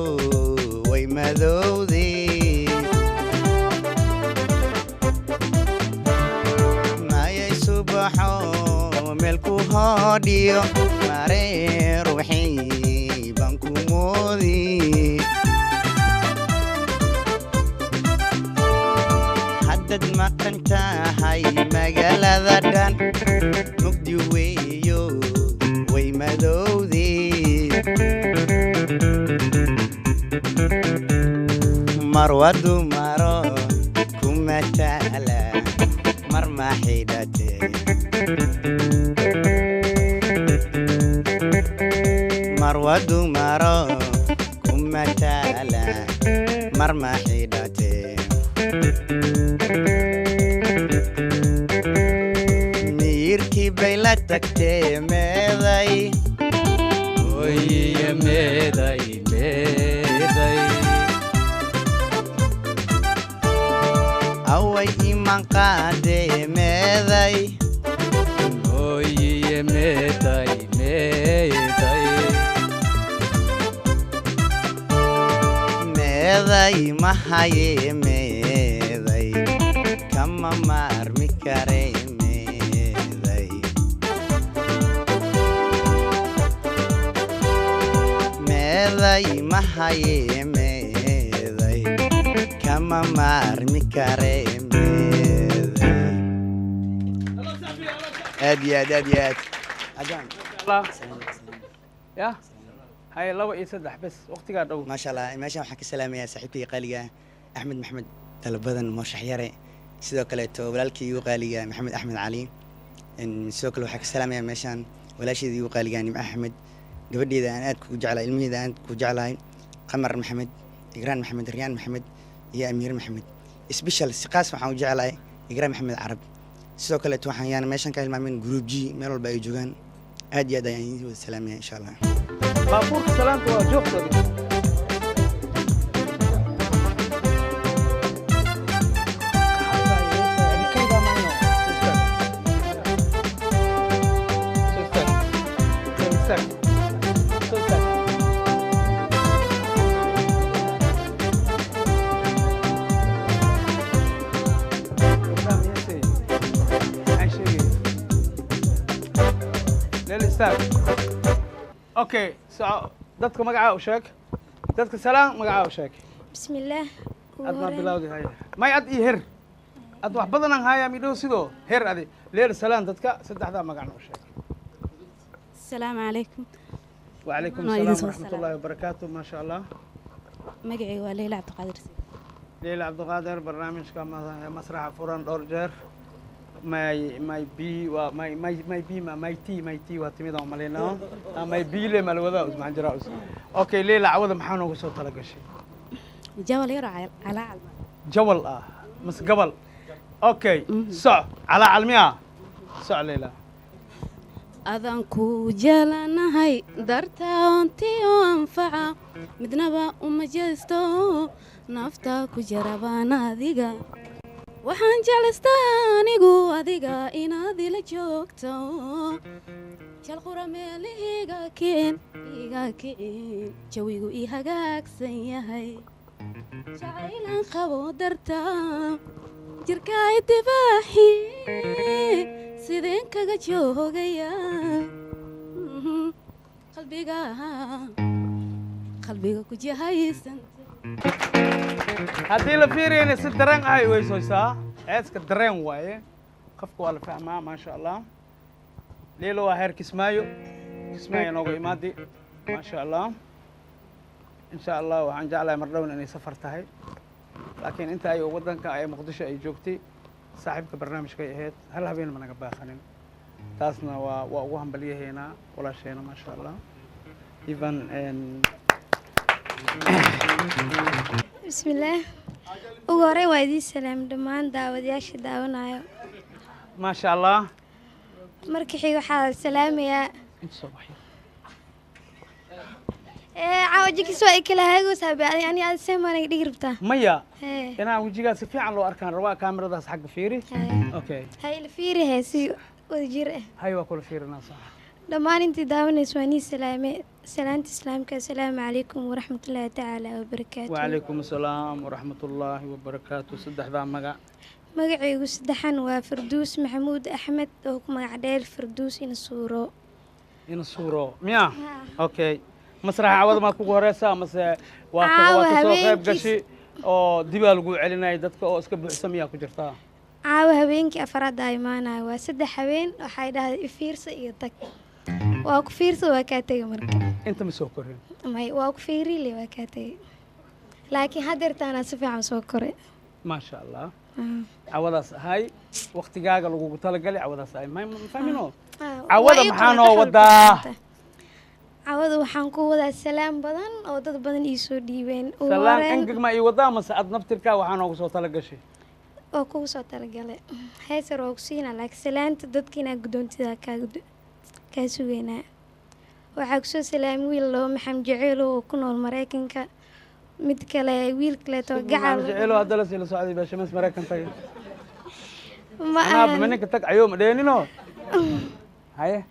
way madowday. Mayay subaxo meel ku hodhiyo mareer waxay baan ku moodi. Haddaad maqan tahay magaalada dhan mugdi weeyo way madowday. Marwadu maro kuma taala mar ma xidhate. Marwadu maro kuma taala mar ma xidhate. Miirkii bay la tagtee meeday. Hooyiye meeday, meeday. Away iman qaadee meeday. Hooyiye meeday, meeday. Meeday mahaye meeday kama maarmi kare meeday. Meeday mahaye meeday kama maarmi kare meeday. Aad iyo aad, aad iyo aad. Ya haye, laba iyo saddex bes, waqtigaa dhow. Maasha Allah. Meeshan waxaan ka salaamayaa saaxiibkay qaaliga ah Axmed Maxamed Talabadan Mooshax Yare, sidoo kaleeto walaalkii igu qaaliga Maxamed Axmed Cali. Sidoo kale waxaan ka salaamayaa meeshan walaasheeda igu qaaliga Nimco Axmed, gabadheeda aan aad kugu jeclahay, ilmaheeda aan aad kugu jeclahay, Qamar Maxamed, Igraan Maxamed, Riyaan Maxamed iyo Amiir Maxamed. Special si qaas waxaan u jeclahay Igraan Maxamed Carab. Sidoo kaleeto waxaan yaana meeshan ka hilmaamin group G meel walba ay joogaan. Aad iyo aad ayaan idin wada salaamaya insha Allah. Baabuurka salaanta waa joogtada. Istaag. Okay, soco. Dadka magacaa u sheeg. Dadka salaam, magacaa u sheeg. Bismillaah. Ad ma bilawdi haya may ad ii her ad wax badan aan hayaa midhow sidoo her adi leer salaan dadka saddexdaa magacna u sheeg. Asalaamu calaykum. وعليكم Waa idin السلام soo ورحمة الله وبركاته، ما شاء الله. Magacayga waa Leyla Cabdiqaadir Siid. ليلى عبد القادر, barnaamijka masraxa furan dhowr jeer may may b waa may may may b ma may t may t waa timid aan umalaynaa. Ah, may b le ma la wadaa us maxaan jiraa us. Okay, Leyla, cawada maxaa noogu soo tala gashay? Jawal yaro calaacal. Jawal ah mas gabal. Okay, soc calaa calmiya, soc Leyla. Adaan ku jeelanahay dartaa ontiyo anfaca midnaba uma jeesto nafta ku jarabaan adiga waxaan jeclaystaa anigu adiga inaad ila joogto jalqura meelihiiga kicin iga kicin jawigu ii hagaagsan yahay jacaylan qabo dartaa jirka ay dibaaxi sideen kaga joogaya qalbiga qalbiga ku jahaysan. Haddii la fiiriyana si dareen ahay weysoysaa ceeska dareen waaye, qofka waa la fahmaa. Maasha Allah, Leelo waa heer Kismaayo, Kismaayo nooga imaadi. Maasha Allah, insha Allah waxaan jeclahay mar dhowna inay safar tahay, laakiin inta ay waddanka ay Muqdisho ay joogtay saaxiibka barnaamijkay ahayd, hal habeen ma naga baaqanin. Taasna waa ugu hambalyahaynaa walaasheena. Maasha Allah, even. Bismillaah. Ugu horreyn waa idiin salaam dhammaan daawadayaasha daawanayo. Maasha Allah. Marka xiga waxaa salaamayaa inta soo baxay. Ee caawa jikis waa ikala hagoosaa bacday ani aad see maanaga dhigi rabtaa? Maya. Hee. Inaan wejigaa si fiican loo arkaan rabaa, kaamiradaas xagga fiiri. Okay. Ha ila fiiri hee si wadajir ah. Hay, waa kula fiirinaa, sax. Dhammaan intii daawanaysa waa nii salaame salaanta islaamka, asalaamu calaykum waraxmatullaahi tacaala wabarakaatu. وعليكم السلام ورحمة الله وبركاته. Saddexdaa magac. Magacaygu saddexan waa Farduus Maxamuud Axmed oo ku magac dheer Farduus Ina Suuro. In suuro miya. Okay, masraxa cawada maad kugu horeysaa mase waa ka Caawa waa kasoo qayb habeenkiis. Gashi oo dibaa lagu celinaya dadka oo iska buuxsa miyaa ku jirtaa? Caawa habeenkii afraad aa imaanaya, waa 3 habeen. Waxay dhahday ifiirsa iyo tag, waa ku fiirsa, waa kaa tegay marka. Inta ma soo korin? May, waa ku fiirile, waa kaa tegay, laakiin haddeertaanaa si fiican soo koray. Maasha Allah. Cawadaas ahay waqtigaaga lagugu talagalay cawadaas ahay ma fahmino. Ah, cawada waa ii maxaa qoranta noo wax walba wadaa? qoranta. Cawada waxaan ku wadaa salaam badan oo dad badan ii soo dhiibeen. Ugu Salaan horreyn engeg ma ii wadaa mase aad naftirkaa waxaa noogu soo talagashay? Oo kugu soo talagalay heesar waa ku siinaa, laakiin salaanta dadka inaa guddoontida kaa sugeynaa. Waxaa kusoo salaamay wiil loo Maxamed Jaceylo oo ku nool Maraykanka, mid kale wiil kaleeto gacal. Jecelo hadda la sii la socday baashamas Maraykan tagay. Ma anaa ahan. Ninka tag ayuu ma dheenino haye.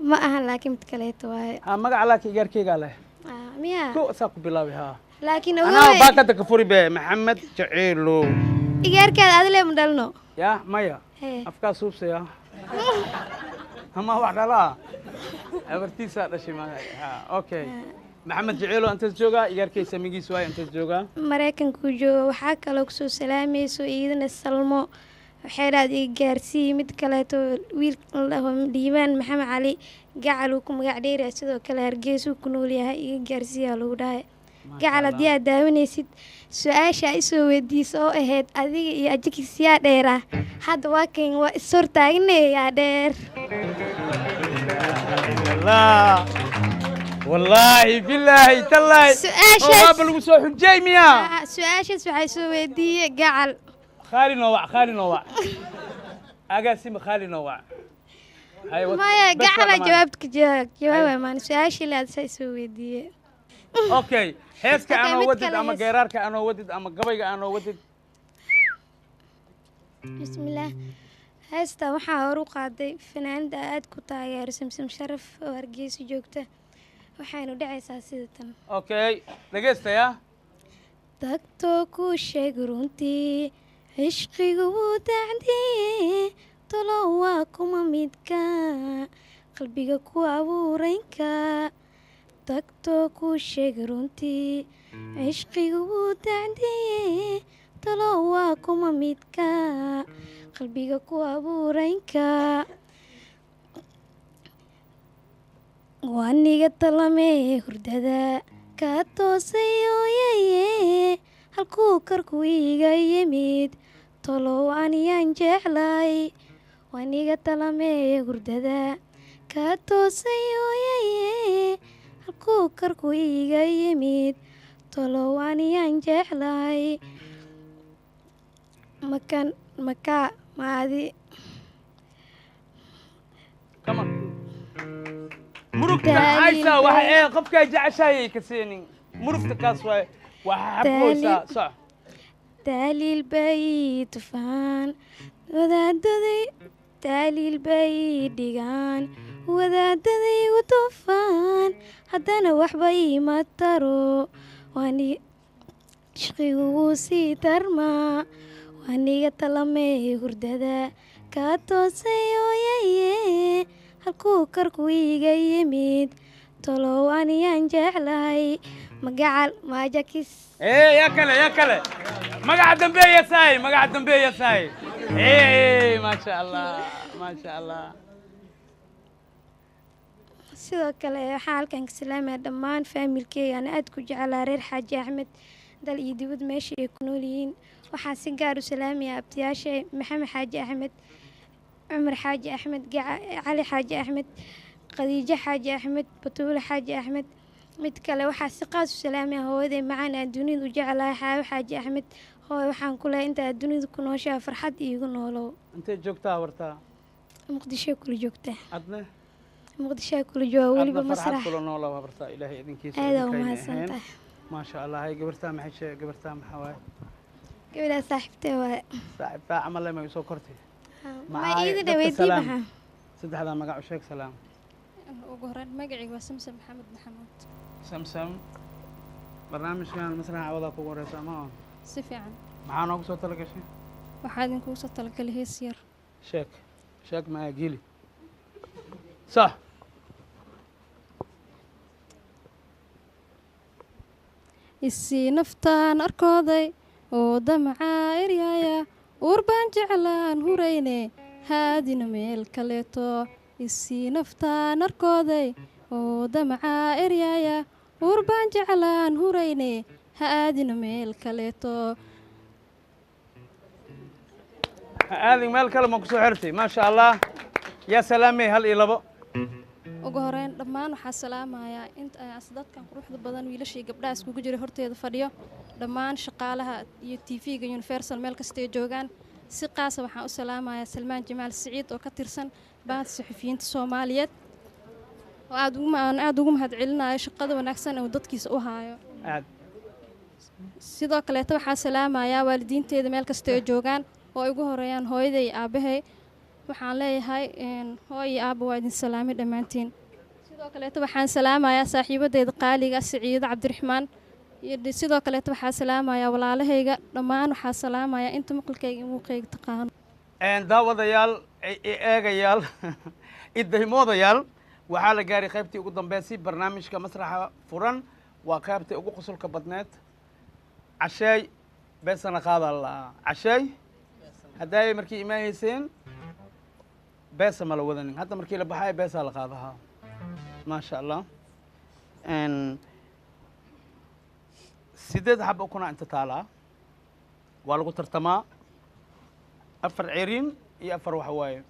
Ma ahan, laakiin mid kaleeto waaye. Ha, magaca laakiin igaarkeygaa leh. Ah, miyaa? Ko saa ku bilaabay ha. Laakiin anaa ogowe baakada ka furi be Maxamed Jaceylo. Igaarkaada adile ma dhalno? Ya maya. Hee. Afkaa suubsaya ama wax dhalaa abartiisaa dhashay ma ha. Okay, Maxamed Jaceylo intaas joogaa, igaarkey samigiis waaye, intaas joogaa. Maraykankuu jooga. Waxaa kaloo kusoo salaamayso iidana Salmo, waxay dhahday iga gaarsii. Mid kaleeto wiil la dhaho Dhiibaan Maxamed Cali Gacal uu ku magac dheeryahay, sidoo kale Hargeysuu ku nool yahay, iga gaarsiiyaa lagu dhahay. Gacal, haddii aad daawanaysid, su-aasha isoo weydiisa oo ahayd adiga iyo ajikis yaa dheeraa, hadda waa kan waa ishortaagnay yaa dheer. Allah wallaahi bilaahi tallaahi. Su-aashaas- waaba lagu soo xujay miyaa? Ah, su-aashaas waxay soo weydiiyey Gacal. Khaali noowac, khaali noowac, agaasima khaali noowac. Hay, maya. Bes waa Gacala dhammaan. Jawaabka jawaaba maan su-aashii laad saa isoo weydiiyey. Okay, heeska Okay, anoo mid wadid kale ama hees. Geeraarka anoo wadid ama gabayga anoo wadid. Bismillaah. Heesta waxaa hor u qaaday fanaanada aad ku taageero, Samsam Sharaf oo Hargeysa joogta, waxaynu dhacaysaa sida tan. Okay, dhegeystayaa. Tagtoo kuu sheeg runtii cishqigu wuu dacdii tolo waa kuma midka Qalbiga ku abuuraynka tagtoo kuu sheeg runtii, cishqigu wuu dacdiye, talo waa kuma midka qalbiga ku abuuraynka. Waaniga talamee hurdada kaa toosay ooyaye, halkuu karku iiga yimid, tolow aniyaan jeclay. Waaniga talamee hurdada kaa toosay ooyaye, halkuu karku iiga yimid, tolow aniyaan jeclay. Makan makaa maadi. Come on. Murugta haysaa waxa ee qofkaa jeceshaayay ka siinin murugta kaas waay waxa xabooysaa sax. Taaliil bay tufaan wadaadaday, taaliil bay dhigaan wadaadaday igu tufaan, haddana waxba iima taro, waani shqigu wuu sii tarmaa. Waaniga talamee hurdada kaa toosay ooyaye, halkuu karku iiga yimid, tolow aniyaan jeclahay. Magacal maajakis. Ee yaa kale, yaa kale, magaca dambeeya saay, magaca dambeeya saay. Ee maasha Allah, maasha Allah. Sidoo kale waxaan halkan ka salaamaya dhammaan faamilkeyga aan aad ku jeclaa, reer Xaaji Axmed, dal iyo dibad meesha ay ku nool yihiin. Waxaan si gaar u salaamayaa abtiyaasha Maxamed Xaaji Axmed, Cumar Xaaji Axmed, Cali Xaaji Axmed, Khadiijo Xaaji Axmed, Batuule Xaaji Axmed. Mid kale waxaa si qaas u salaamaya hooyaday macaan aan dunida u jeclahay, Xaawo Xaaji Axmed. Hooy, waxaan ku lehay inta aad dunida ku nooshaha farxad iigu noolow. Intay joogtaa wartaa? Muqdisho kula joogtaa. Adne? Muqdisho kula jooga weliba. Adna farxad masrax kula noolow habartaa, Ilaahay idinkiisa. Aad aa idinkayna umahadsantahay. ahayn. Maasha Allah. Hay gabartaa maxay sheeg, gabartaa maxaa waaye? Gabadhaa saaxiibtee waaye. Saaxiibtaa camal leh ma soo kortay? Ma Maxaa iida dadka dhaweydii salaam. maxaa? Saddexdaa magac u sheeg, salaam. Ugu horreyn magacayga waa Samsam Maxamed Maxamuud. Samsam, barnaamijkan masraxa cawadaa kugu horeysa ama on? Si fiican. Maxaa noogu soo tala gashay? Waxaa idinkugu soo talagalay hees yar. Sheeg, sheeg, maya geli sax. Isii naftaan arkooday oo damacaa eryaaya, uur baan jeclaan hurayne, haadina meel kaleeto. Isii naftaan arkooday oo damacaa eryaaya, uur baan jeclaan hurayne, ha aadina meel kaleeto. Ha aadin meel kale, ma kusoo xirtay. Maasha Allah. Yaa salaamey, hal iyo labo. Ugu horeyn dhammaan waxaa salaamayaa inta dadkan quruxda badan, wiilashii gabdhaha iskugu jira horteeda fadhiyo, dhammaan shaqaalaha iyo TV-ga Universal meel kasta ay joogaan. Si qaasa waxaan u salaamayaa Salmaan Jamaal Siciid oo ka tirsan Baanta Suxufiyiinta Soomaaliyeed oo aad ugu aan aad ugu mahadcelinayo shaqada wanaagsan ee uu dadkiisa u haayo. Aad. Sidoo kaleeta waxaa salaamayaa waalidiinteeda meel kasta ay joogaan, oo ay ugu horeeyaan hooyaday iyo aabbahay. Waxaan leeyahay hooyo iyo aabba, waa idin salaamay dhammaantiin. Sidoo kaleeta waxaan salaamayaa saaxiibadeyda qaaliga Siciido Cabdiraxmaan iyo sidoo kaleeta waxaa salaamayaa walaalahayga dhammaan. Waxaa salaamayaa inta maqalkayga iyo muuqayga taqaano. Daawadayaal, eegayaal, idahimoodayaal, waxaa la gaaray qaybtii ugu dambeysay barnaamijka masraxa furan. Waa qaybtii ugu qosolka badneed. Casheey beesana qaadaa la la'aa. Casheey haddaayay markii imaanayseen beesa ma la wadanin, hadda markii la baxayo beesaa la qaadahaa. Maasha Allah. 8 xabo ukuna inta taalaa, waa lagu tartamaa, 4 ceriin iyo 4 waxa waaye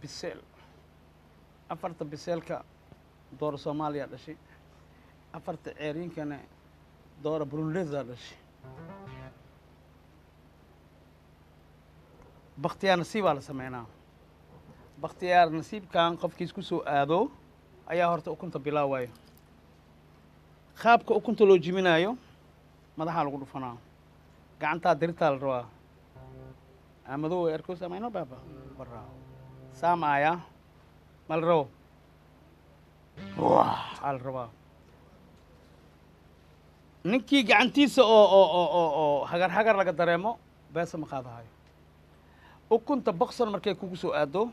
biseel. 4ta biseelka doora Soomaaliya dhashay, 4ta ceeriinkana doora Burundesa dhashay. Bakhtiyaar nasiibaa la sameynaa. Bakhtiyaar nasiibkan qofkiis ku soo aado ayaa horta ukunta bilaawayo. Qaabka ukunta loo jiminaayo, madaxaa lagu dhufanaa, gacantaa dirirtaa la rabaa. Amadow way arkoo samayno baaba baraa saamaaya ma la rabo, waxaa la rabaa ninkii gacantiisa oo hagar hagar laga dareemo beesa ma qaadahayo. Ukunta boqson markay kugu soo aado,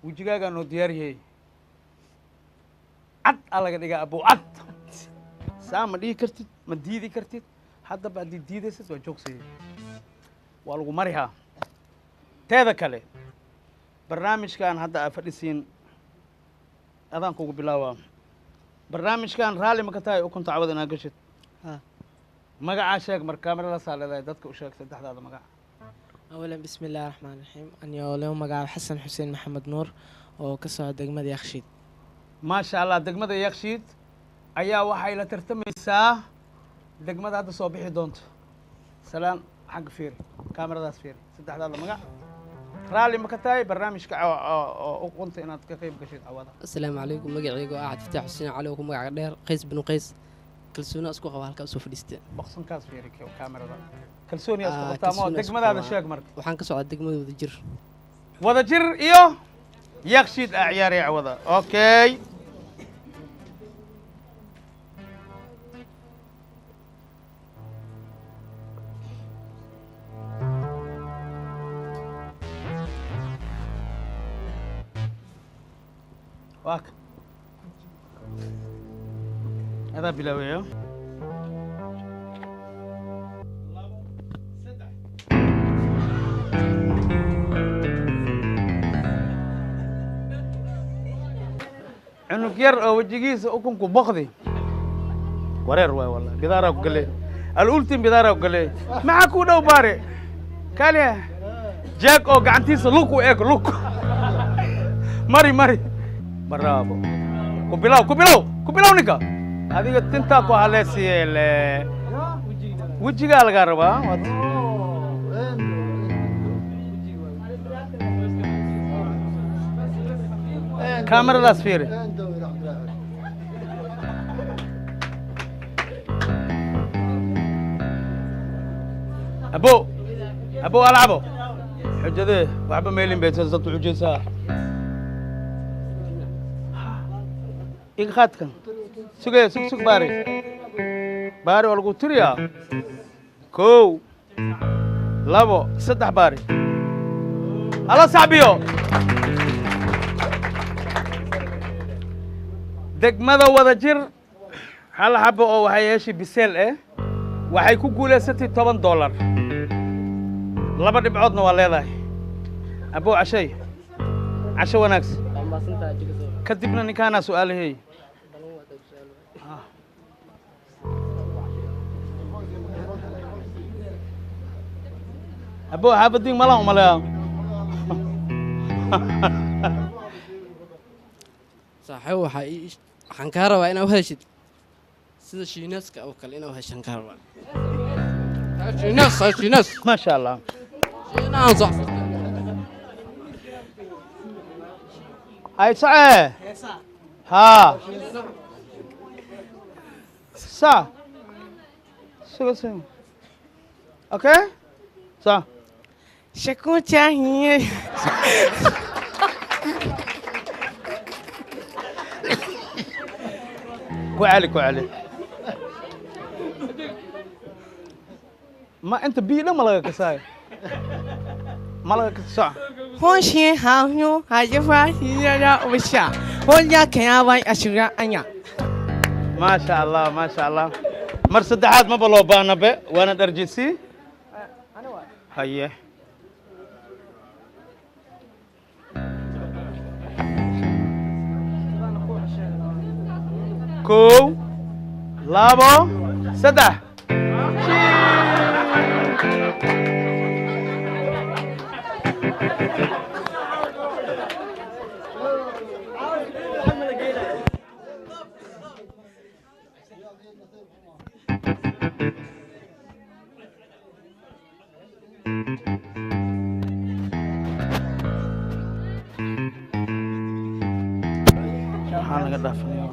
wejigaagaa noo diyaar yahay. Cad aa laga dhigaa, abuu cad. Saa ma dhihi kartid, ma diidi kartid. Haddaba haddii diidaysid waa joogsiye, waa lagu marihaa. Teeda kale, barnaamijkan hadda aa fadhisiin adaan kugu bilaabaa. Barnaamijkan raalli ma ka tahay ukunta cawada inaad gashid? Magacaa sheeg marka, kaamiradasaa leedahay, dadka u sheeg saddexdaada magac. أولا بسم الله الرحمن الرحيم. أنا لو مقع حسن حسين محمد نور oo ka socda degmada Yakshiid. Maasha Allah, degmada Yakshiid ayaa waxay la tartamaysaa degmada hadda soo bixi doonto. Salaan xagga fiiri, kaamiradaas fiiri, saddexdaada magac. Raalli ma ka tahay barnaamijka ukunta inaad ka qayb gashid cawada? Asalaamu calaykum. Magacaygu ah Cabdifataax Xuseen Cali oo ku magaca dheer Qays binu Qays. Kalsooni isku qaba halkaa usoo fadhiista. Boqsankaas fiiri kaamirada. Kalsooni isku qabtaa ma degmadaada sheeg marka. Waxaan ka socdaa degmada Wadajir. Wadajir iyo Yakshiid aa ciyaaraya cawada. Okay, waak adaa bilaabayo. Cunug yar oo wejigiisa ukunku boqdi wareer waay, wallahi bidaaraa ku galey, alultin bidaaraa ku galey. Maxaa kuu dhow baare kaliya jeeg oo gacantiisa lug u eg lug mari mari. Bravo, ku bilow, ku bilow, ku bilow. Ninka adiga tintaa ku haleesiye le wejigaa lagaa rabaa. Kaamiradaas fiiri. Abo abo alcabo xujadee waxba meelin bay dadku xujaysaa. Iga qaadkan sugee, sug sug, baari baari, waa lagu tiriyaa. 1, 2, 3, baari hala sacbiyo. Degmada Wadajir hal xabo oo waxay heshay biseel eh, waxay ku guulaysatay $10, laba dhibcoodna waa leedahay. Abo cashay, casho wanaagsan. Kadibna ninkaanaa su-aalahey. Abo xaafadiin malaan umaleeyaa. Saaxiib, waxaa ii waxaan kaa rabaa inaad u heshid sida shiinaaska oo kale, inaad u heshaan kaa rabaa. Shiinaas, shiinaas. Maasha Allah. Shiinaan soc. Hay sacee haa sa suga suga. Okay, sa Shako चाहिए. Ku celi, ku celi. Ma inta biyo dhan ma laga kasaayo, ma laga kasaco. 红心好妞，还是发现了我下，我家看完ashura anya. Maasha Allah, maasha Allah. Mar saddexaad maba loo baahna be, waana dharjisi. Haye, 1, 2, 3. Maxaa laga dhaafanaya?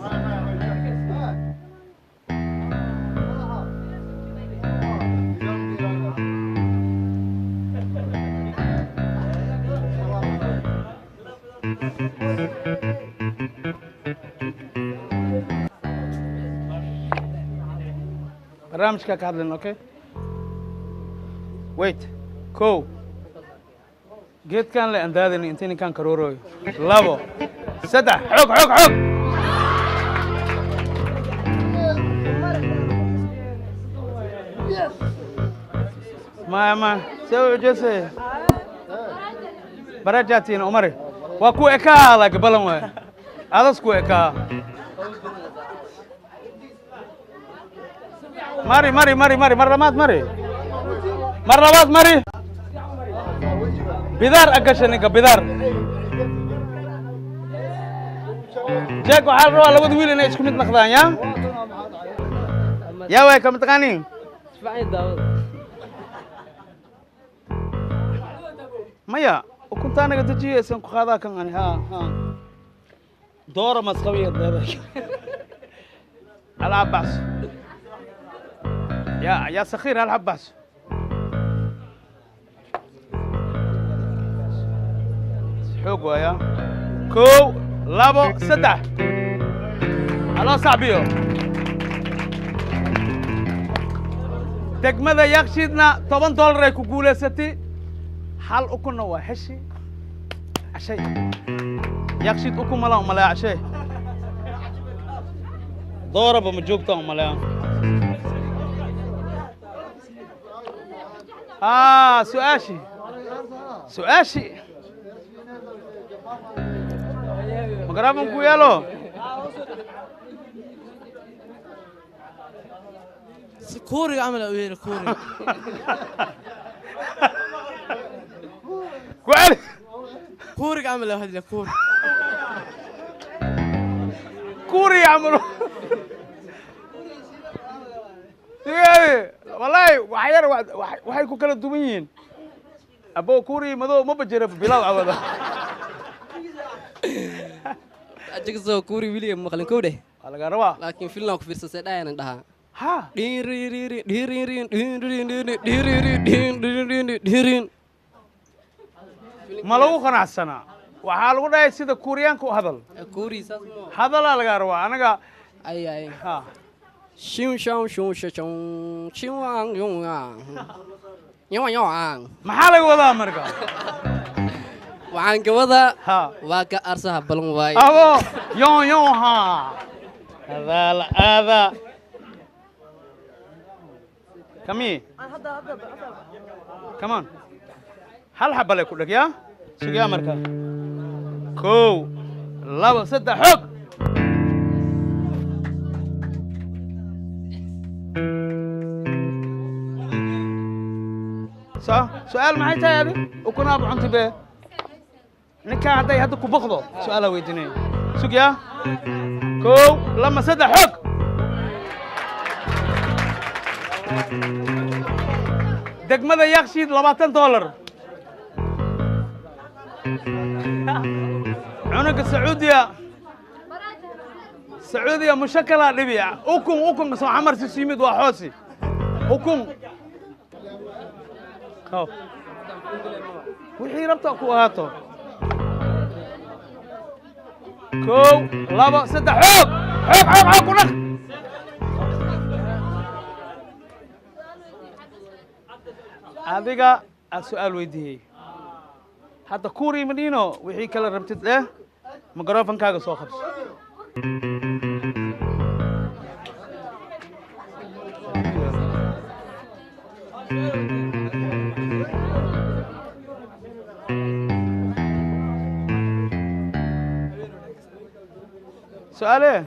Barnaamijka ka hadlayna. Okay, wait. 1, geedkan le andaadani inta ninkaan karoorooyo. 2, 3, xoog xoog xoog. Ma see u jeesay barajatiin umari waa ku ekaa laakiin balan waay adas ku ekaa mari mari mari mari mar labaad mari mar labaad mari bidaar agasha ninka bidaar jeeg waxaa la rabaa labada wiil inay isku mid noqdaan yaa yaa waay kama taqaaniin maya ukuntaa naga dejiye isan ku qaadaa kan ani ha ha doora masqabiya alcab baxso يا صخير العب بحث حوق يا كو لابو سدح على صعبيو دقمدا يقشيدنا $10 ay ku guuleysatay hal ukunna waa heshi cashay yaqshid ukun mala malaa cashay dooraba ma joogtaa malaa سؤاشي سؤاشي مقرابن كويالو كوري عمل وير كوري كويل كوري عمل هذا كوري كوري عملوا والله وحير waxay ku kala duwan yihiin abo kuuri madow ma bajira bilaw awada ajiga soo kuuri wiliga maqlin kow dheh laga rabaa laakiin filna ku fiirsasay dhaayana dhaha ha dhiiriiriiri dhiiriiriin dhiiriiriin dhiiriiriin dhiiriiriin dhiiriin ma lagu qanacsanaa waxaa lagu dhahay sida kuuriyaanka u hadal kuuri saas ma hadalaa laga rabaa anaga ay ay ha 熊熊熊熊熊熊王勇啊，勇勇啊！ maxaa laga wadaa marka? Waxaan ka wadaa waa ka arsaha balan waaye. Abo yon yon ha. Hada hada. Come here. Come on. Hal xaba le ku dhag yaa? Sugaa marka. 1 2 3 xog. صح؟ سؤال maxay tahay abi? Ukuna abu cunti be. Ninka haday hadda ku boqdo su'aal weydiinay. Sugya. 1 2 3 xog. Degmada Yakshiid $20. Cunuga Sacuudiya Sacuudiya mushakala dhibiya. Ukun ukun soo xamar si simid waa xoosi. Ukun wixii rabta ku ahaato 1 2 3 xoog xoog xoog xoog ku dhaq adiga aad su'aal weydiiyey hadda kuuri madino wixii kala rabtid leh mikrofonkaaga soo qabso سؤال ايه؟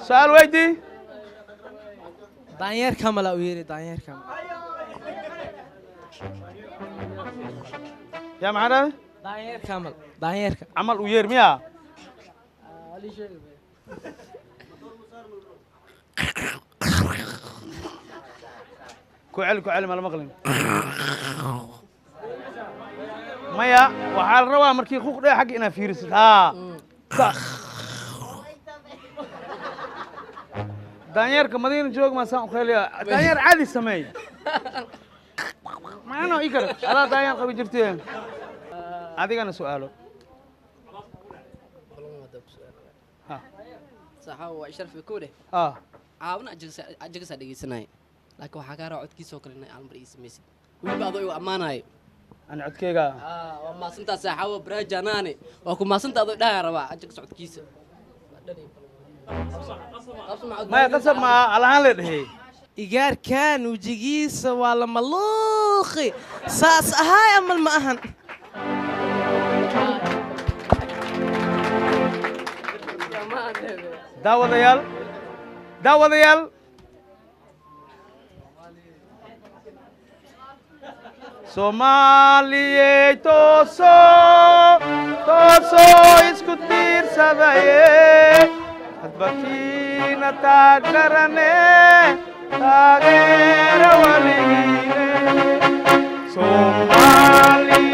سؤال ويدي؟ daanyeer kamal u yeeri daanyeer kamal يا معنا daanyeer kamal daanyeerka عمل وير ميا كعل كعل ما مقلن maya waxaa la rabaa markii quuq dhee xagga inaad fiirisid haa daanyeerka madiina joog maa saan u khayliya daanyeer caadi sameey macno ii kale adaa daanyeer qabi jirteen adigana su'aalo saxa waa sharfi kow dheh caawna ajagasa dhegeysanay laakiin waxaa kaa rabaa codkiisoo kale inay almar ii samaysid weliba adoo igu ammaanayo أنا عدكيغا waa maasantaa saaxawo baraajanaane waa ku maasanta adoo dhaha rabaa ajaga socodkiisa maya qasab ma alahaan la dhehey Igaarkan wejigiisa waa la maluuqi, saas ahaay amal ma ahan. Daawadayaal, daawadayaal, Soomaaliyey, tooso tooso, isku tiirsadaye, hadba kiina taagarane, taageera waligiine. Soomaali.